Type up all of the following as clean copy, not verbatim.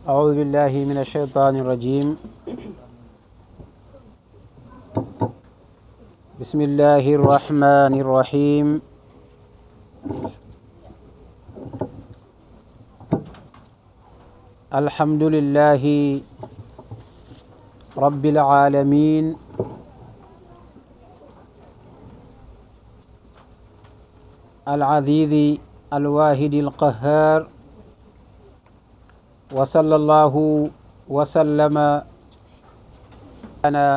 أعوذ بالله من الشيطان الرجيم. بسم الله الرحمن الرحيم. الحمد لله رب العالمين، العزيز الواحد القهار، وصلى الله وسلم على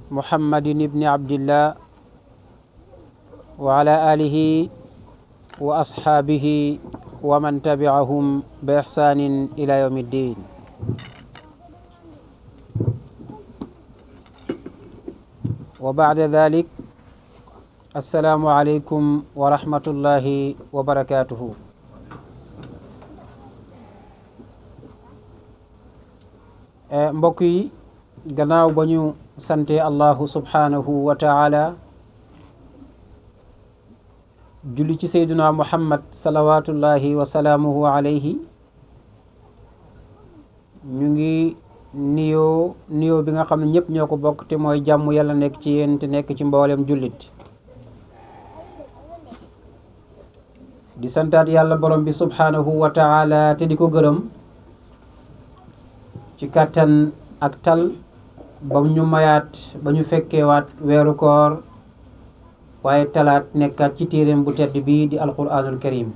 محمد بن عبد الله وعلى آله وأصحابه ومن تبعهم بإحسان إلى يوم الدين. وبعد ذلك السلام عليكم ورحمة الله وبركاته. mbokk yi, gannaaw ba ñu sante allahu subhanahu wa taala, julli ci seyduna muhammad salawatullahi wa salaamuhu alayhi, ñu ngi nuyoo bi nga xam ne ñëpp ñoo ko bokk, te mooy jàmm yàlla nekk ci yéen te nekk ci mboolem jullit. di santaat yàlla borom bi subhanahu wa taala te di ko gërëm ci kàttan ak tal ba ñu mayaat ba ñu fekkeewaat weeru koor, waaye talaat nekkaat ci téeréem bu tedd bii di alquranul karim.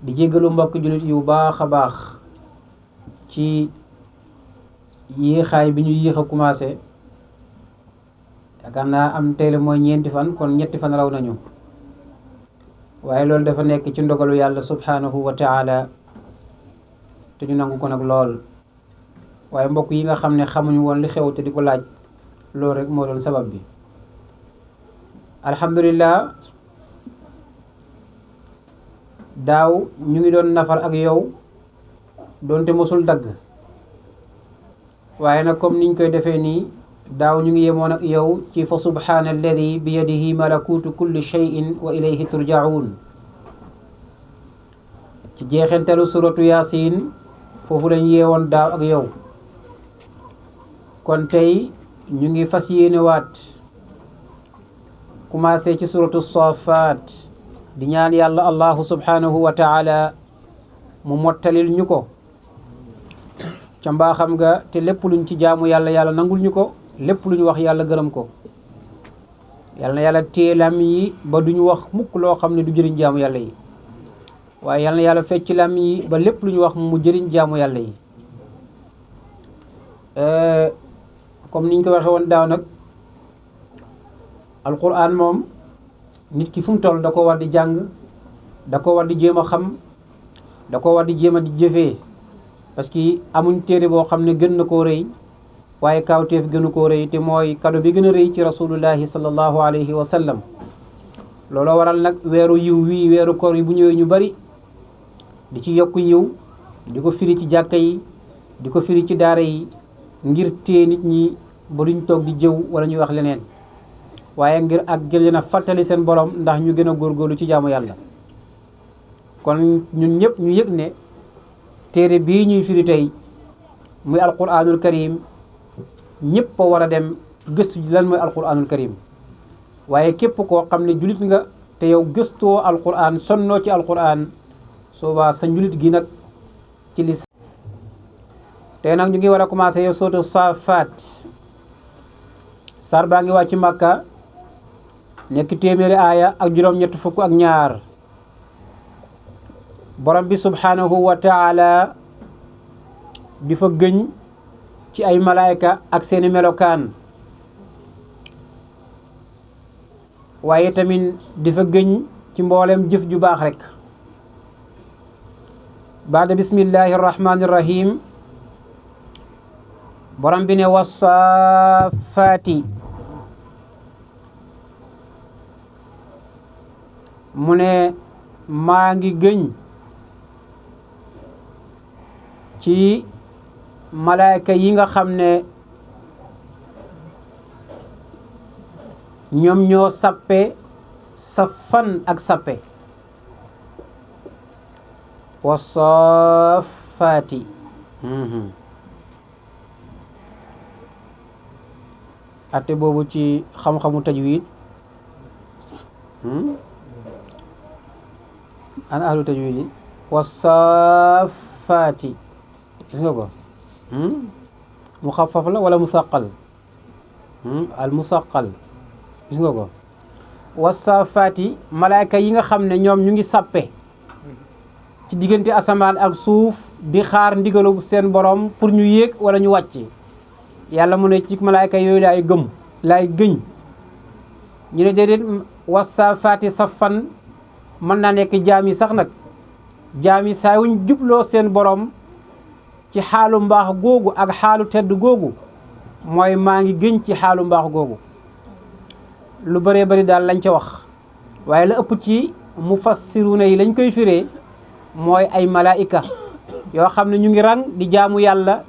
di jéggalu mbokk jullit yu baax a baax ci yéexaay bi ñu yéex a commencé. yaakaar naa am tey la mooy ñeenti fan, kon ñetti fan raw nañu, waaye loolu dafa nekk ci ndogalu yàlla subhanahu wa taala, te ñu nangu ko nag lool. waaye mbokk yi nga xam ne xamuñu woon li xew te di ko laaj, loolu rek moo doon sabab bi. alhamdulillah, daaw ñu ngi doon nafar ak yow doonte mosul dagg, waaye nag comme niñ koy defee nii, daaw ñu ngi yemoon ak yow ci fa subhaana alladi bi yadihi malakutu kulli shay'in wa ilayhi turja'un, ci jeexentalu suratu yasin. foofu lañ yeewoon daaw ak yow. kon tey ñu ngi fas yéene waat commencé ci suratu safaat, di ñaan yàlla allahu subhanahu wa taala mu mottalil ñu ko ca mbaaxam nga, te lépp luñ ci jaamu yàlla yàlla nangul ñu ko, lépp lu ñu wax yàlla gërëm ko. yàlla na yàlla téye làmmiñ yi ba duñu wax mukk loo xam ne du jëriñ jaamu yàlla yi, waaye yàlla na yàlla fecc làmmiñ yi ba lépp lu ñu wax mu jëriñ jaamu yàlla yi. comme niñ ko waxee woon daaw nag, alquran moom nit ki fu mu toll da ko war di jàng, da ko war di jéem a xam, da ko war di jéem a di jëfee, parce que amuñ téere boo xam ne gën na koo rëy, waaye kaawteef gënu koo rëy, te mooy kado bi gën a rëy ci rasulullahi sallallahu alayhi wa sallam. looloo waral nag weeru yiw wii, weeru koor yi bu ñëwee ñu bari di ci yokk yiw, di ko firi ci jàkka yi, di ko firi ci daara yi, ngir téye nit ñi ba duñ toog di jëw wala ñuy wax leneen, waaye ngir ak gën leen a fàttali seen borom ndax ñu gën a góorgóorlu ci jaamu yàlla. kon ñun ñëpp ñu yëg ne téere bii ñuy firi tey muy alquranul karim, ñëpp a war a dem gëstu ji lan mooy alquranul karim. waaye képp koo xam ne julit nga te yow gëstoo alquran, sonnoo ci alquran, soobaa sa njulit gi nag ci lis. tey nag ñu ngi war a commencé yow sootu Saafaat. saar baa ngi wàcc Makka, nekk téeméeri aaya ak juróom-ñett fukk ak ñaar. borom bi subhanahu wa taala di fa gëñ ci ay malaayka ak seeni melokaan, waaye tamit di fa gëñ ci mboolem jëf ju baax rek. baada bismillahi rahmani rahim, borom bi ne wasaafaati, mu ne maa ngi gëñ ci malaayka yi nga xam ne ñoom ñoo sappe safan ak sappe. wa saafaati atte boobu ci xam-xamu tajwid ana ahlu tajwid yi wa saafaati gis nga ko muxaffaf la wala musaqal al musaqal gis nga ko wa saafaati malaayka yi nga xam ne ñoom ñu ngi sàppe ci diggante asamaan ak suuf di xaar ndigalu seen borom pour ñu yéeg wala ñu wàcc yàlla mu ne ci malaayka yooyu laay gëñ ñu ne déedéet wasaafaati safan mën naa nekk jaam yi sax nag jaam yi saa wuñ jubloo seen borom ci xaalu mbaax googu ak xaalu tedd googu mooy maa ngi gëñ ci xaalu mbaax googu lu bëree bëri daal lañ ca wax waaye la ëpp ci mufassiruna yi lañ koy firee mooy ay malaayika yoo xam ne ñu ngi rang di jaamu yàlla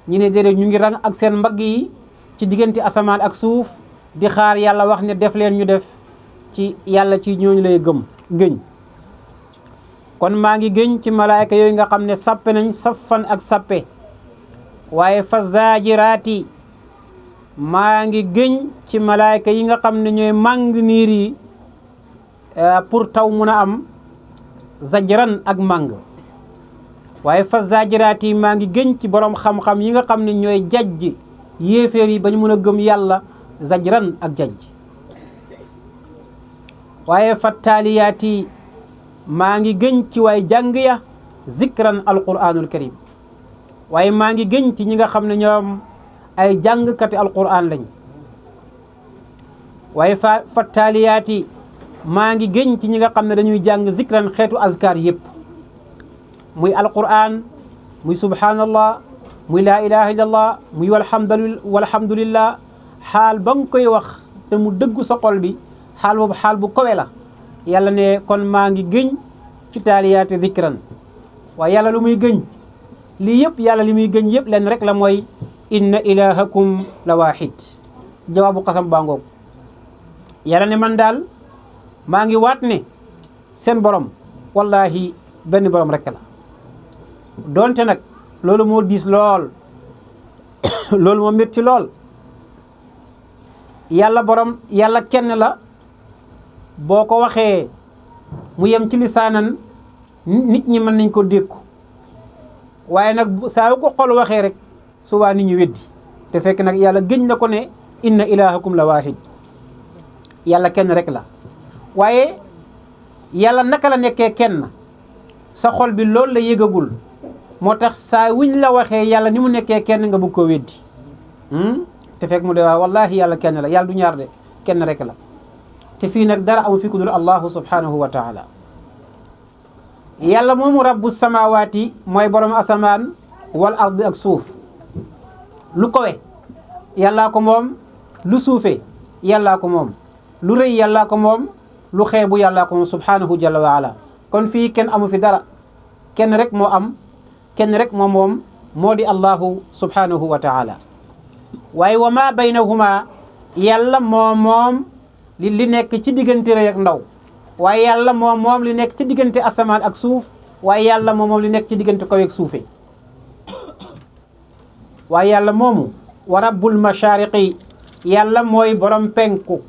ñu ne déedéet ñu ngi rang ak seen mbagg yi ci diggante asamaan ak suuf di xaar yàlla wax ne def leen ñu def ci yàlla ci ñooñu lay gëñ kon maa ngi gëñ ci malaayika yooyu nga xam ne sappe nañ saffan ak sappe waaye fa zaajiraati maa ngi gëñ ci malaayika yi nga xam ne ñooy màng niir yi pour taw mun a am zajran ak màng waaye fa zaajiraati maa ngi gëñ ci borom xam-xam yi nga xam ne ñooy jajj yéeféer yi ba ñu mun a gëm yàlla zajran ak jajj waaye fa taaliyaati maa ngi gëñ ci waay jàng ya zikran alquranul karim waaye maa ngi gëñ ci ñi nga xam ne ñoom ay jàngkati alquran lañ waaye fa taaliyaati maa ngi gëñ ci ñi nga xam ne dañuy jàng zikran xeetu azkar yëpp muy alquran muy subhanallah muy laa ilaha illallah muy walhamdulillah xaal ba nga koy wax te mu dëggu sa xol bi xaal boobu xaal bu kowe la yàlla ne kon maa ngi gëñ ci taaliyaati zikran waaye yàlla lu muy gëñ lii yëpp yàlla li muy gëñ yëpp leen rek la mooy inna ilahakum la waahid jawaabu xasam baa ngoog yàlla ne man daal maa ngi waat ne seen borom wallahi benn borom rek la doonte nag loolu moo diis lool loolu moo métti lool yàlla kenn la boo ko waxee mu yem ci lisaanan nit ñi mën nañ ko dékku waaye nag saa yu ko xol waxee rek subaa nit ñi weddi te fekk nag yàlla gëñ na ko ne inna ilahakum la waahid yàlla kenn rek la waaye yàlla naka la nekkee kenn sa xol bi loolu la yëgagul moo tax saa wuñ la waxee yàlla ni mu nekkee kenn nga bëgg ko weddi te fekk mu de waaw wallahi yàlla kenn la yàlla du ñaar de kenn rek la te fii nag dara amu fi ku dul allahu subhanahu wa taala yàlla moomu rabbu samawaati mooy borom asamaan wal ardi ak suuf lu kowe yàllaa ko moom lu suufe yàllaa ko moom lu rëy yàllaa ko moom lu xeebu yàllaa ko moom subhanahu jalla wa ala kon fii kenn amu fi dara kenn rek moo am kenn rek moo moom moo di allahu subhanahu wa taala waaye wa ma baynahuma yàlla moo moom li nekk ci diggante rëy ak ndaw waaye yàlla moo moom li nekk ci diggante asamaan ak suuf waaye yàlla moo moom li nekk ci diggante kaw ak suufe waaye yàlla moomu wa rabbul mashariqi yàlla mooy borom penku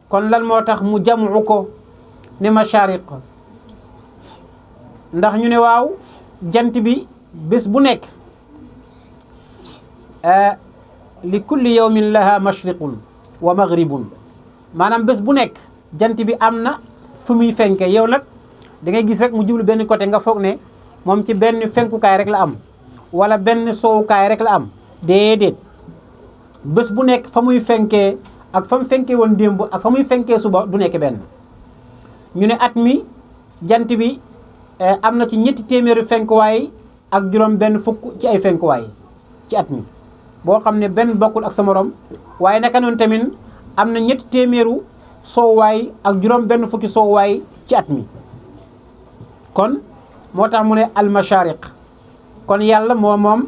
kon lan moo tax mu jamu ko ne mashariq ndax ñu ne waaw jant bi bés bu nekk li kulli yawmin laha mashriqun wa maghribun maanaam bés bu nekk jant bi am na fu muy fenke yow nag da ngay gis rek mu jublu benn côté nga foog ne moom ci benn fenkukaay rek la am wala benn soowukaay rek la am déedéet bés bu nekk fa muy fenkee ak fa mu fenkee woon démb ak fa muy fenkee suba du nekk benn ñu ne at mi jant bi am na ci 300 fenkuwaay ak juróom benn fukk ci ay fenkuwaay ci at mi boo xam ne benn bokkul ak sa morom waaye naka noonu tamit am na 300 soowwaay ak juróom benn fukki soowwaay ci at mi kon moo tax mu ne almashariq kon yàlla moom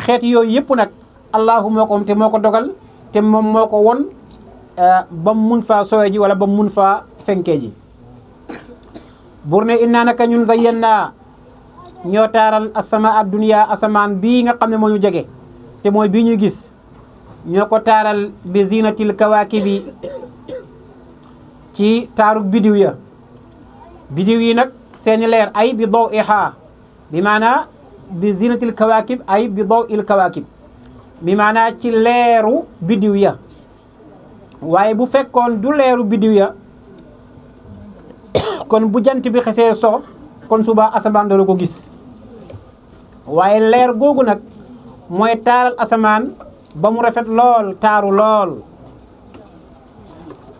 xeet yooyu yëpp nag allahu moo ko moom te moo ko dogal te moom moo ko won ba mu mun faa sooye ji wala ba mu mun faa fenkee ji bur ne innaa naka ñun zayyannaa ñoo taaral asamaa ad-dunya asamaan bii nga xam ne moo ñu jege te mooy bii ñuy gis ñoo ko taaral bi zinatil kawaakibi ci taarug bidiw ya bidiw yi nag seeni leer ay bi dawiha bi maanaa bi zinatil kawaakib ay bi dawil kawaakib bi maanaa ci leeru bidiw ya waaye bu fekkoon du leeru bidiw ya kon bu jant bi xesee so kon suba asamaan doo ko gis waaye leer googu nag mooy taaral asamaan ba mu rafet lool taaru lool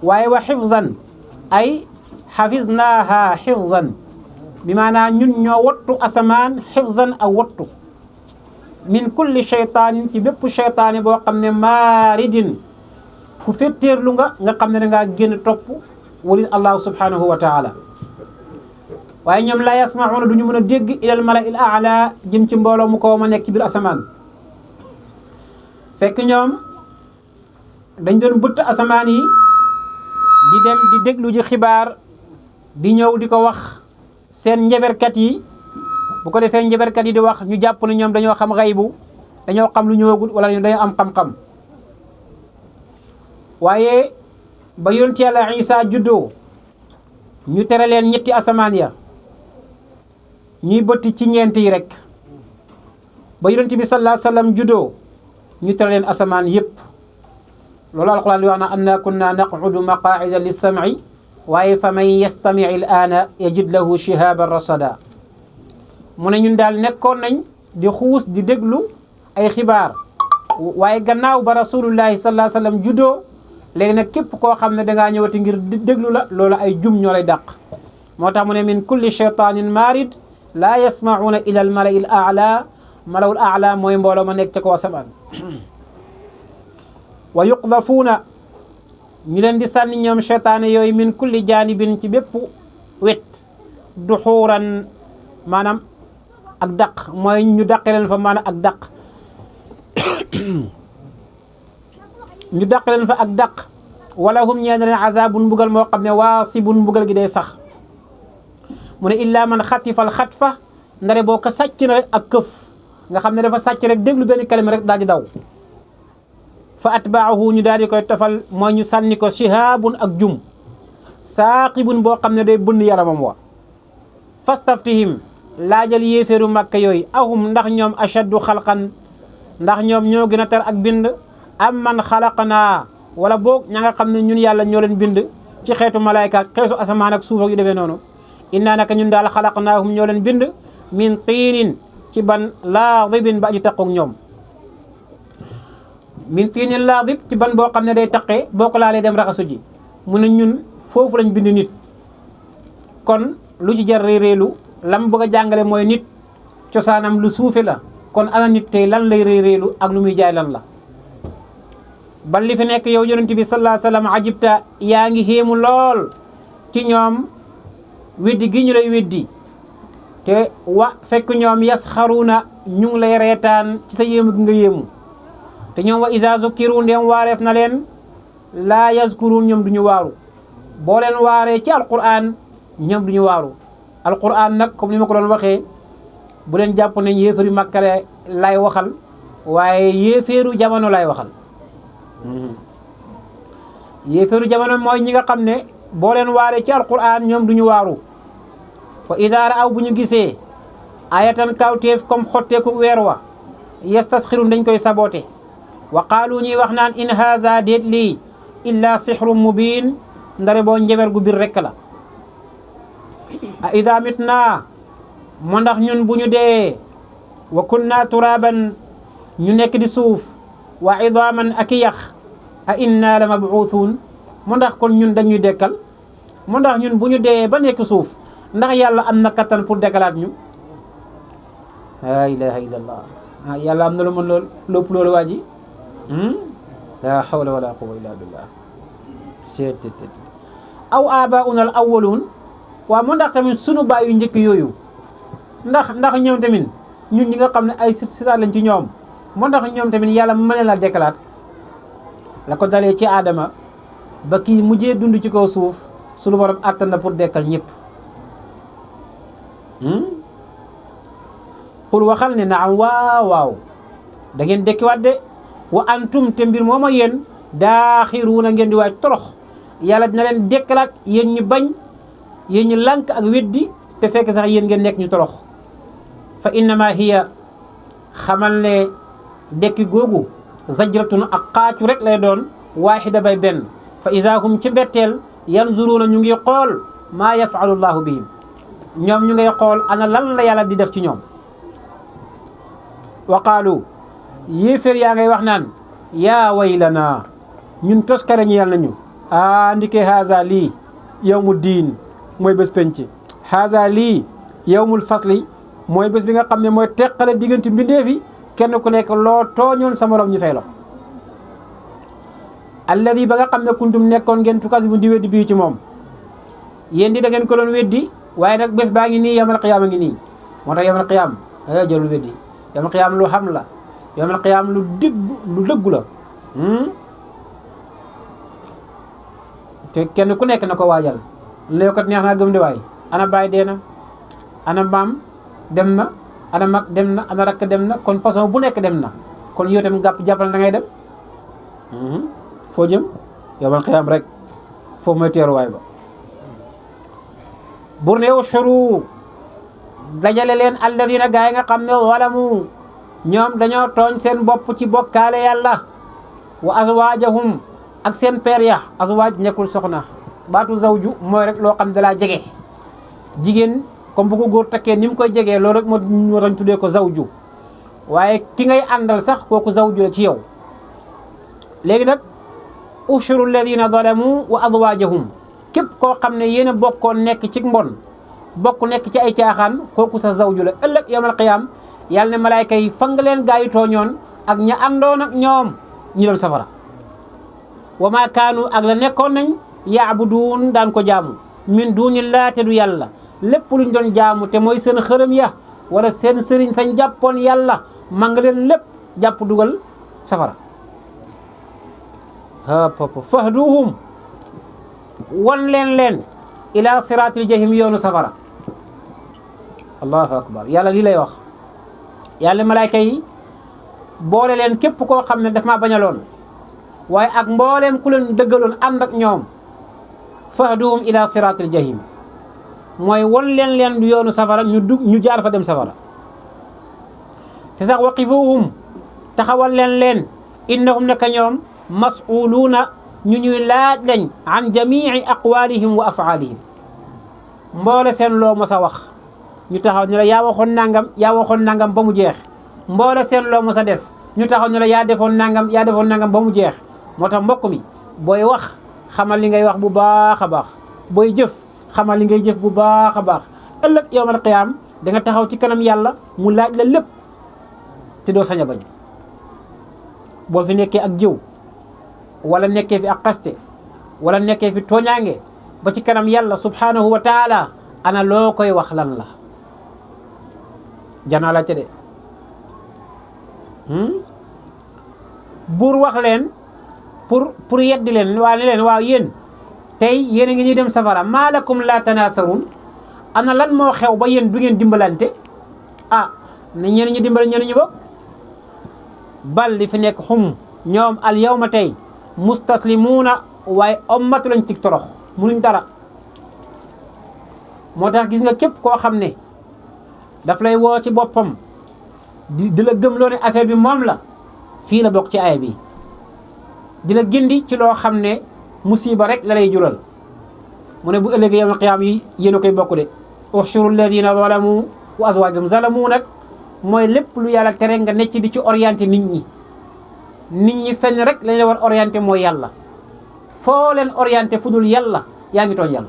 waaye wa xifzan ay xafiznaaha xifzan bi maanaam ñun ñoo wattu asamaan xifzan ak wattu min kulli cheytaanin ci bépp cheytaani boo xam ne maaridin ku fetteerlu nga xam ne dangaa génn topp wali allahu subhanahu wa taala waaye ñoom la yasmauna du ñu mën a dégg ilal mala il aala jëm ci mbooloo mu ko ma nekk ci biir asamaan fekk ñoom dañ doon bëtt asamaan yi di dem di déglu ji xibaar di ñëw di ko wax seen njaberkat yi bu ko defee njaberkat yi di wax ñu jàpp ne ñoom dañoo xam xaybu dañoo xam lu ñëwagul wala dañoo am xam-xam waaye ba yonent Yàlla Isa juddoo ñu tere leen ñetti asamaan ya ñuy bëtt ci ñeent yi rek ba yonent bi sallallahu alayhi wa sallam juddoo ñu tere leen asamaan yëpp loolu alquran di wax na anna kunna naqudu maqaida lissam'i waaye fa man yastami al aana yajid lahu shihaban rasada mu ne ñun daal nekkoon nañ di xuus di déglu ay xibaar waaye gannaaw ba rasulullahi sallallahu alayhi wa sallam juddoo léegi nag képp koo xam ne dangaa ñëwati ngir déglu la loolu ay jum ñoo lay dàq moo tax mu ne min kulli shaytanin marid laa yasmauna ila al malai al aala malawul aala mooy mbooloo ma nekk ca kaw asamaan wa yuqdafuuna ñu leen di sànni ñoom cheytaane yooyu min kulli janibin ci bépp wet duxuuran maanaam ak daq mooy ñu daqe leen fa maanaam ak daq ñu daq leen fa ak daq wala hum ñeen leen azabun mbugal moo xam ne waasibun mbugal gi day sax mu ne illa man xatifal xatfa ndare boo ko sàcc na rek ak këf nga xam ne dafa sàcc rek déglu benn kalima rek daal di daw fa atbaahu ñu daal di koy tofal mooy ñu sànni ko shihaabun ak jum saaqibun boo xam ne day bënn yaramam wa fastaftihim laajal yéeféeru màkka yooyu ahum ndax ñoom ashaddu xalqan ndax ñoom ñoo gën a tar ak bind am man xalaqnaa wala boog ña nga xam ne ñun yàlla ñoo leen bind ci xeetu malaayka ak xeetu asamaan ak suuf ak yu demee noonu innaa naka ñun daal xalaqnaahum ñoo leen bind min tiinin ci ban laadibin ba aji taqoog ñoom min tiinin laadib ci ban boo xam ne day taqee boo ko laalee dem raxasu ji mu ne ñun foofu lañ bind nit kon lu ci jar réeréelu lam bëgg a jàngale mooy nit cosaanam lu suufe la kon ana nit tey lan lay réeréelu ak lu muy jaay lan la bal li fi nekk yow yonent bi sallallahu alayhi wa sallam ajibta yaa ngi xéemu lool ci ñoom weddi gi ñu lay weddi te fekk ñoom yasxaruuna ñu ngi lay reetaan ci sa yéemu gi nga yéemu te ñoom wa iza zukkiru ndem waareef na leen laa yazkuruun ñoom duñu waaru boo leen waaree ci alquran ñoom duñu waaru alquran nag comme ni ma ko doon waxee bu leen jàpp nañ yéeféeru Makka lay waxal waaye yéeféeru jamono lay waxal yéeféeru jamono mooy ñi nga xam ne boo leen waaree ci alquran ñoom duñu waaru wa idaa raaw bu ñu gisee ayatan kawteef comme xotteeku weer wa yastasxirun dañ koy saboote wa qaalu ñuy wax naan in haza déet lii illa sixrun mubin ndare boo njeber gu bir rekk la a ida mitna mo ndax ñun bu ñu dee wa kunna turaban ñu nekk di suuf wa idaman ak yax a inna la mabuuthun mo ndax kon ñun dañuy dekkal mo ndax ñun bu ñu dee ba nekk suuf ndax yàlla am na kattan pour dekkalaat ñu la ilaha illallah yàlla am na lu mën lool lépp loolu waa ji la hawla wala quwwata illa billah aw abauna al awwalun waaw mu ndax tamit sunu baay yu njëkk yooyu ndax ñoom tamit ñun ñi nga xam ne ay sitaat lañ ci ñoom moo ndax ñoom tamit yàlla mu mën la dekkalaat la ko dalee ci aadama ba kii mujjee dund ci kaw suuf sunu borom àttan na pour dekkal ñëpp qul waxal ne naam waaw da ngeen dekkiwaat de wa antum te mbir mooma yéen daaxiruuna ngeen di waaj torox yàlla dina leen dekkalaat yéen ñu bañ yéen ñu lànk ak weddi te fekk sax yéen ngeen nekk ñu torox fa innama hiya xamal ne dekki googu zajratun ak xaacu rek lay doon waaxida bay benn fa iza hum ci mbetteel yanzuruuna ñu ngi xool maa yafalu llahu bihim ñoom ñu ngay xool ana lan la yàlla di def ci ñoom wa qaalu yéeféer yaa ngay wax naan yaa waylana ñun toskare ñu yàlla nañu ndike haza lii yawmu diin mooy bés penc haza lii yawmul fasli mooy bés bi nga xam ne mooy teqale diggante mbindeef yi kenn ku nekk loo tooñoon sa morom ñu fay la ko alladi ba nga xam ne kuntum nekkoon ngeen tukasibu di weddi bii ci moom yéen di da ngeen ko doon weddi waaye nag bés baa ngi nii yawmal qiyaama ngi nii moo tax yawmal qiyaama jarul weddi yawmal qiyaama lu xam la yawmal qiyaama lu dëggu la te kenn ku nekk na ko waajal léegi kat neex naa gëm de waay ana baay dee na ana maam dem na ana mag dem na ana rakk dem na kon façon bu nekk dem na kon yow tamit jàppal na ngay dem foo jëm yawmal qiyaama rek foofu mooy teeruwaay ba bur ne ushuru dajale leen alladina gaa yi nga xam ne walamu ñoom dañoo tooñ seen bopp ci bokkaale yàlla wa azwaajahum ak seen père ya azwaaj nekkul soxna baatu zawju mooy rek loo xam dalaa jege jigéen comme bu ko góor takkee ni mu koy jegee loolu rek moo tax ñu tuddee ko zawju waaye ki ngay àndal sax kooku zawju la ci yow léegi nag ushuru alladina zalamu wa azwaajahum képp koo xam ne yéen a bokkoon nekk ci mbon bokk nekk ci ay caaxaan kooku sa zawju la ëllëg yawmal qiyaam yàlla ne malaayka yi fang leen gaa yi tooñoon ak ña àndoon ak ñoom ñu dem safara wa ma kaanu ak la nekkoon nañ yaabuduun daan ko jaamu min duunillah te du yàlla lépp luñ doon jaamu te mooy seen xërëm ya wala seen sëriñ sañ jàppoon yàlla ma nga leen lépp jàpp dugal safara fahduhum wan leen ila siratil jahim yoonu safara allahu akbar yàlla lii lay wax yàlla malaayka yi boole leen képp koo xam ne daf maa bañaloon waaye ak mbooleem ku leen dëggaloon ànd ak ñoom fahduhum ila siratil jahim mooy wan leen yoonu safara ñu jaar fa dem safara te sax waqifuhum taxawal leen innahum naka ñoom mas'uluuna ñu ñuy laaj lañ an jamii aqwalihim wa afaalihim mboole seen loo mos a wax ñu taxaw ñu la yaa waxoon nangam ba mu jeex mboole seen loo mos a def ñu taxaw ñu la yaa defoon nangam ba mu jeex moo tax mbokk mi booy wax xamal li ngay wax bu baax a baax booy jëf xamal li ngay jëf bu baax a baax ëllëg yawmal qiyaam da nga taxaw ci kanam yàlla mu laaj la lépp te doo sañ a bañ boo fi nekkee ak jëw wala nekkee fi ak xaste wala nekkee fi tooñaange ba ci kanam yàlla subhanahu wa taala ana loo koy wax lan la janaa la ca de buur wax leen pour yeddi leen waa ne leen waaw yéen tey yéen a ngi ñuy dem safara maa lakum la tanaasaruun ana lan moo xew ba yéen du ngeen dimbalante ne ñeneen ñu dimbal ñeneen ñu bokk bal li fi nekk xum ñoom al yawma tey mustaslimuuna waaye ommatu lañ ci torox munuñ dara moo tax gis nga képp koo xam ne daf lay woo ci boppam di la gëmloo ne affaire bi moom la fii la bokk ci aaya bi di la gindi ci loo xam ne musiba rek la lay jural mu ne bu ëllëgee yawmal qiyaama yi yéen a koy bokk de uxshuru alladina zalamu wa azwaajahum zalamu nag mooy lépp lu yàlla tere nga necc di ci orienté nit ñi fenn rek lañ la war orienté mooy yàlla foo leen orienté fu dul yàlla yaa ngi tooñ yàlla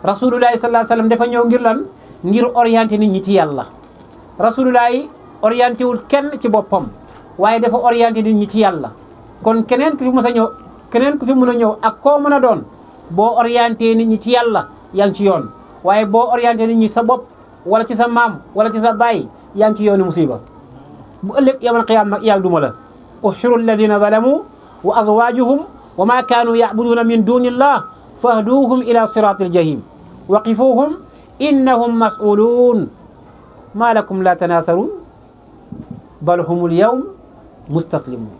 rasulullahi sallallahu alayhi wasallam dafa ñëw ngir lan ngir orienté nit ñi ci yàlla rasulullahi orienté wul kenn ci boppam waaye dafa orienté nit ñi ci yàlla kon keneen ku fi mën a ñëw ak koo mën a doon boo orienté nit ñi ci yàlla yaa ngi ci yoon waaye boo orienté nit ñi sa bopp wala ci sa maam wala ci sa baay yaa ngi ci yoonu musiba bu ëllëg yawmal qiyaama nag yàlla duma la uxshuru alladina zalamu wa azwajuhum wa ma kaanu yacbuduuna min duni illah fahduuhum ila siraati aljahim waqifuuhum innahum mas'uluun maa lakum la tanaasaruun bal humul yawm mustaslimuun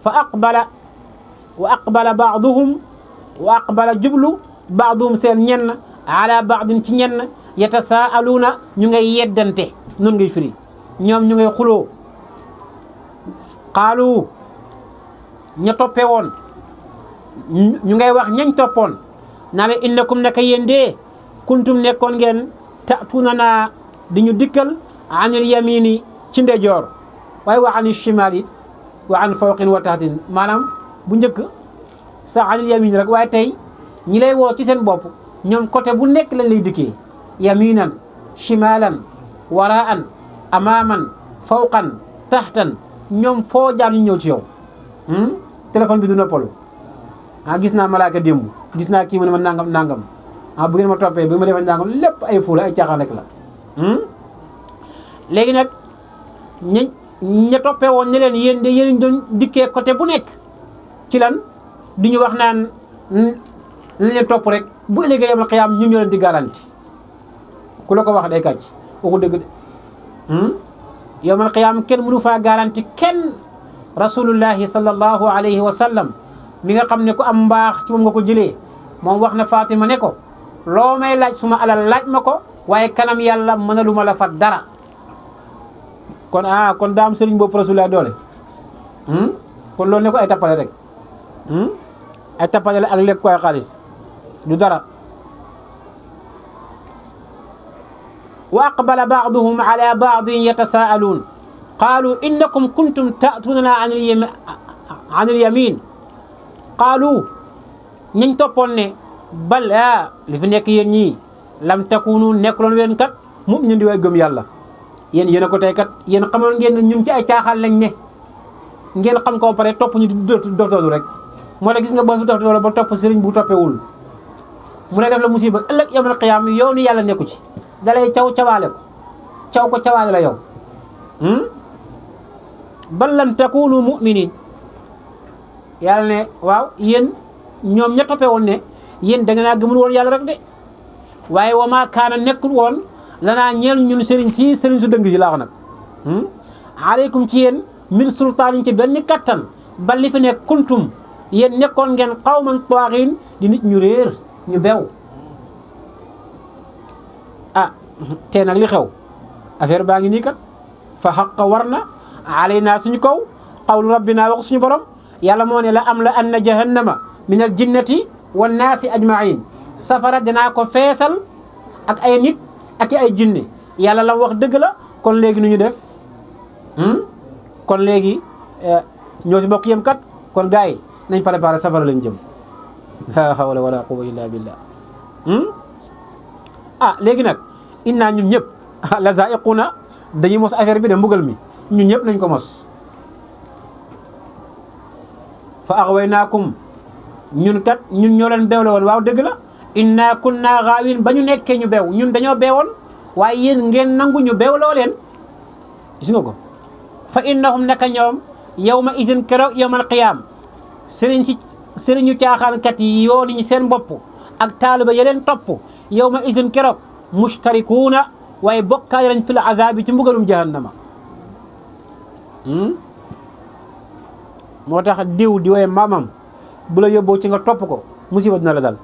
fa aqbala ba'duhum wa aqbala jublu ba'duhum seen ñenn ala ba'din ci ñenn yatasaaluuna ñu ngay yeddante noonu ngay firi ñoom ñu ngay xuloo qaalu ña toppe woon ñu ngay wax ñañ toppoon naa ne innakum naka yéen dee kuntum nekkoon ngeen ta'tuunanaa di ñu dikkal anil yamini ci ndejoor waaye wa anil shimaali wa an fawqin wa tahtin maanaam bu njëkk sa anil yamin rek waaye tey ñi lay woo ci seen bopp ñoom côté bu nekk lañ lay dikkee yaminan shimalan waraan amaman fawqan tahtan ñoom foo jaar ñu ñëw ci yow téléphone bi du noppalu gis naa malaaka démb gis naa kii mu ne ma nangam bu ngeen ma toppee bu ma defee nangam lépp ay fuula ay caaxaan rek la léegi nag ña toppee woon ne leen yéen de yéen doon dikkee côté bu nekk ci lan di ñu wax naan nañ leen topp rek bu ëllëgee yamal xiyaam ñu ñoo leen di garanti ku la ko wax day kàcc waxu dëgg de yamal xiyaam kenn mënu faa garanti kenn rasulullahi sallallahu alayhi wa sallam mi nga xam ne ku am mbaax ci moom nga ko jëlee moom wax na Fatima ne ko loo may laaj suma alal laaj ma ko waaye kanam yàlla mënalu ma la fa dara kon daam sëriñ boobu rasulullah doole kon loolu ne ko ay tappale rek ay tappale la ak lekk koy xaalis du dara wa aqbala ba'duhum ala ba'din yatasaaluun qaalu innakum kuntum ta'tuunana anil yamin qaalu ñañ toppoon ne bal li fi nekk yéen ñii lam takunu nekkuloon leen kat mu'minin di way gëm yàlla yéen a ko tey kat yéen xamoon ngeen ñun ci ay caaxaan lañ ne ngeen xam ko pare topp ñu doftoolu rek moo tax gis nga boo fi doftoolu ba topp sëriñ bu toppewul mu ne def la musiba ëllëg yawmal qiyaam yoonu yàlla nekku ci dalay cawaale ko cawaale la yow bal lam takunu mu'minin yàlla ne waaw yéen ñoom ña toppee woon ne yéen da nga naa gëmul woon yàlla rek de waaye wa maa kaana nekkul woon lanaa ñeel ñun sëriñ su dëng si laa wax nag aleykum ci yéen min sultaanin ci benn kattan bal li fi nekk kuntum yéen nekkoon ngeen qawman taaxiin di nit ñu réer ñu bew te nag li xew affaire baa ngi nii kat fa xaqa war na alaynaa suñu kaw qawlu rabbina wax suñu borom yàlla moo ne la am la anna jahannama min al jinnati wan naasi ajmain safara dinaa ko feesal ak ay nit ak ay jinne yàlla la wax dëgg la kon léegi nu ñu def kon léegi ñoo si bokk yem kat kon gars yi nañ préparé safara lañ jëm la hawla wala quwwata illa billah léegi nag innaa ñun ñëpp la zaiquna dañuy mos affaire bi de mbugal mi ñun ñëpp nañ ko mos fa aghwaynaakum ñun kat ñun ñoo leen beewle woon waaw dëgg la inna kunna gaawin ba ñu nekkee ñu beew ñun dañoo beewoon waaye yéen ngeen nangu ñu beewloo leen gis nga ko fa innahum naka ñoom yawma izin keroog yawmal qiyaam sëriñu caaxaankat yi yooni ñu seen bopp ak taaliba yeleen topp yawma izin keroog mustarikuuna waaye bokkaale lañ fil azaabi ci mbugalum jahannama moo tax diw di woye maamam bu la yóbboo ci nga topp ko musiba dina la dal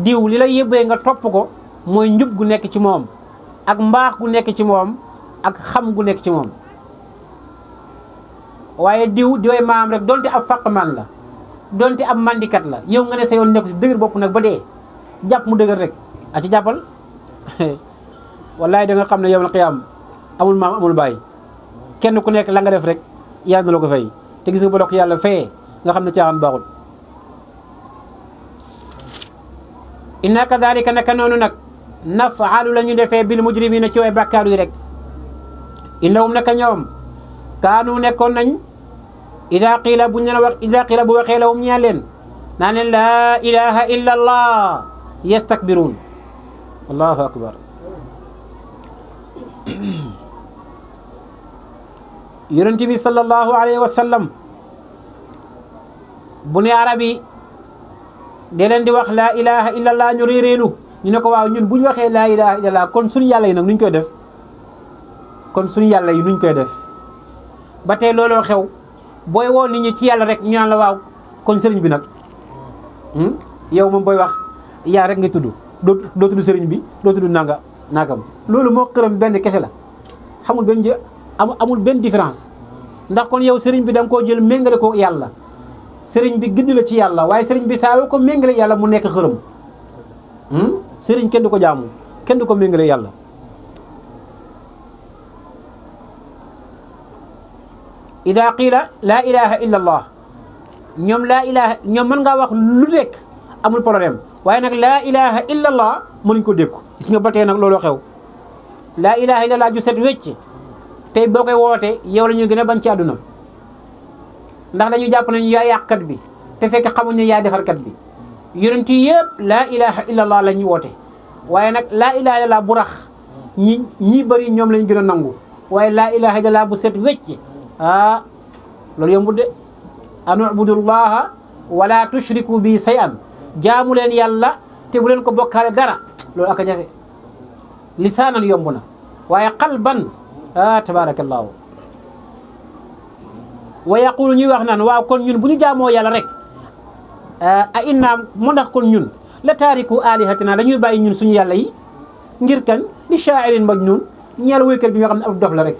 diw li la yóbbee nga topp ko mooy njub gu nekk ci moom ak mbaax gu nekk ci moom ak xam gu nekk ci moom waaye diw di woye maamam rek donte ab faqman la donte ab mandikat la yow nga ne sa yoon nekk ci dëgër bopp nag ba dee jàpp mu dëgër rek a ci jàppal wallaay da nga xam ne yawmal qiyaam amul maam amul baay kenn ku nekk la nga def rek yàlla na la ko fay te gis nga ba dox yàlla fayee nga xam ne caaxaan baaxul inna kadhalika naka noonu nag naf'alu la ñu defee bil mujrimina ci way bàkkaar yi rek innahum naka ñoom kaanu nekkoon nañ ida qiila bu waxee lahum ñaan leen naa leen laa ilaha illa allah yastakbiruun allahu akbar yonent bi sallallahu alayhi wa sallam bu ne arab yi de leen di wax laa ilaha illa allah ñu réeréelu ñu ne ko waaw ñun bu ñu waxee laa ilaha illallah kon suñu yàlla yi nag nuñ koy def kon suñu yàlla yi nuñ koy def ba tey looloo xew booy woo nit ñi ci yàlla rek ñu naan la waaw kon sëriñ bi nag yow moom booy wax yaa rek nga tudd doo tudd sëriñ bi doo tudd nangam loolu moo xëram benn kese la xamul benn amul benn différence ndax kon yow sëriñ bi da nga koo jël méngale ko yàlla sëriñ bi gindi la ci yàlla waaye sëriñ bi saa yoo ko méngale yàlla mu nekk xërëm sëriñ kenn du ko jaamu kenn du ko méngale yàlla ida qiila laa ilaha illa allah ñoom ñoom mën ngaa wax lu nekk amul problème waaye nag laa ilaha illa allah mënuñ ko dékku gis nga ba tey nag looloo xew laa ilaha illa allah ju set wecc tey boo koy woote yow la ñu gën a bañ ci àdduna ndax dañu jàpp nañu yaa yàqkat bi te fekk xamuñ ne yaa defarkat bi yonent yi yëpp laa ilaha illa allah la ñu woote waaye nag laa ilaha illa allah bu rax ñi bëri ñoom lañ gën a nangu waaye laa ilaha illa allah bu set wecc loolu yombul de an ubudullaha wala tushriku bi shay'an jaamu leen yàlla te bu leen ko bokkaale dara loolu aka jafe lisaanan yomb na waaye qalban tabarakallahu wa yaqulu ñuy wax naan waaw kon ñun bu ñu jaamoo yàlla rek a inna mu ndax kon ñun la taariku alihatina dañuy bàyyi ñun suñu yàlla yi ngir kan li shaa'irin majnun ñeel wéykat bi nga xam ne ab dof la rek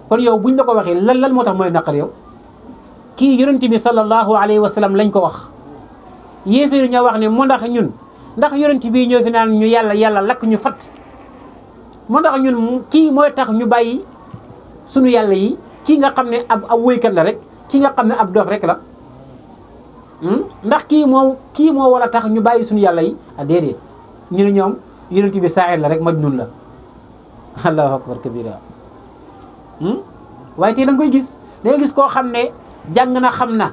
kon yow buñ la ko waxee lan moo tax mooy naqar yow kii yonent bi sallallahu alayhi wa sallam lañ ko wax yéeféeri ñoo wax ne moo ndax ñun ndax yonent bii ñoo fi naan ñu yàlla lakk ñu fat moo ndax ñun kii mooy tax ñu bàyyi sunu yàlla yi kii nga xam ne ab woykat la rek kii nga xam ne ab doof rek la ndax kii moo war a tax ñu bàyyi sunu yàlla yi déedéet ñu ne ñoom yonent bi saa'ir la rek majnun la allahu akbar kabira waaye tey da nga koy gis da gis koo xam ne jàng na xam na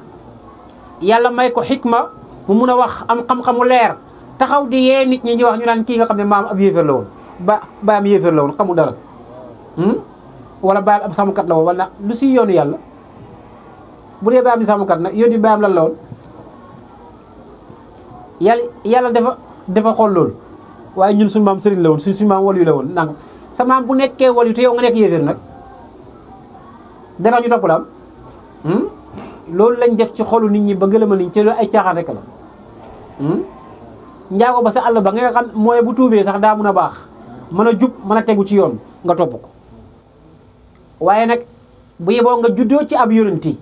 yàlla may ko xikma mu mun a wax am xam-xamu leer taxaw di yee nit ñi ñu wax ñu naan kii nga xam ne maam ab yéefar la woon baam yéefar la woon xamul dara wala baam ab sàmmkat la woon wala lu si yoonu yàlla bu dee baam di sàmmkat nag yoon bi baam lan la woon yàlla dafa xool loolu waaye ñun suñu maam sëriñ la woon suñu maam waliyu la woon nang sa maam bu nekkee waliyu te yow nga nekk yéefar nag dara ñu topp la am loolu lañ def ci xolu nit ñi ba gëlëma niñ ci loolu ay caaxaan rek la njaago ba sa àll ba nga xam mooy bu tuubee sax daa mun a baax mën a jub mën a tegu ci yoon nga topp ko waaye nag bu yeboo nga juddoo ci ab yonenti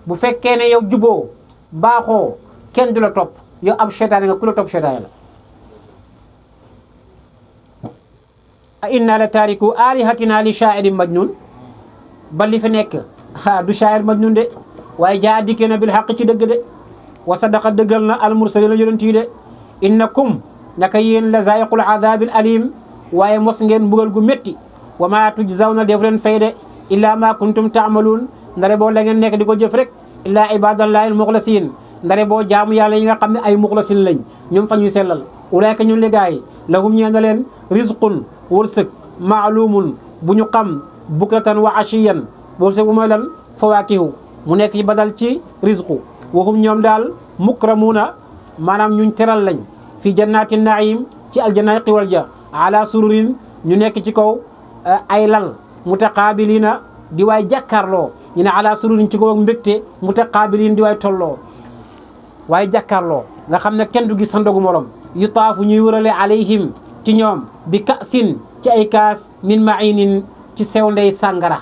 bu fekkee ne yow juboo baaxoo kenn du la topp yow ab seytaane nga ku la topp seytaane la a inna la taariku alihatina li shaa'irin majnun ba li fi nekk du shaa'ir majnun de waaye jaa dikkee na bil xaq ci dëgg de wa sadaqa dëggal na al mursalina yonent yi de innakum naka yéen la zaa'iqul azaabil alim waaye mos ngeen mbugal gu métti wa maa tujzawna def leen fay de illaa ma kuntum taamaluun ndare boo la ngeen nekk di ko jëf rek illaa ibadallahi al muxlasin ndare boo jaamu yàlla yi nga xam ne ay muxlasin lañ ñoom fa ñuy sellal ulaayka ñun ligaay lahum ñeen na leen rizqun wërsëg maalumun bu ñu xam bukratan wa ashiyan wërsëg bu mooy lan fawaakihu mu nekk ci badal ci rizqu waxum ñoom daal mukramuuna maanaam ñuñ teral lañ fi jannaati naim ci aljannaay xiwal ja ala sururin ñu nekk ci kaw ay lal mutaqaabiliina di waay jàkkaarloo ñu ne ala sururin ci kaw ak mbégte mutaqaabiliin di waay tolloo waaye jàkkaarloo nga xam ne kenn du gis sa ndogu morom yu taafu ñuy wërale alayhim ci ñoom bi kasin ci ay kaas min mainin ci sew ndey sàngara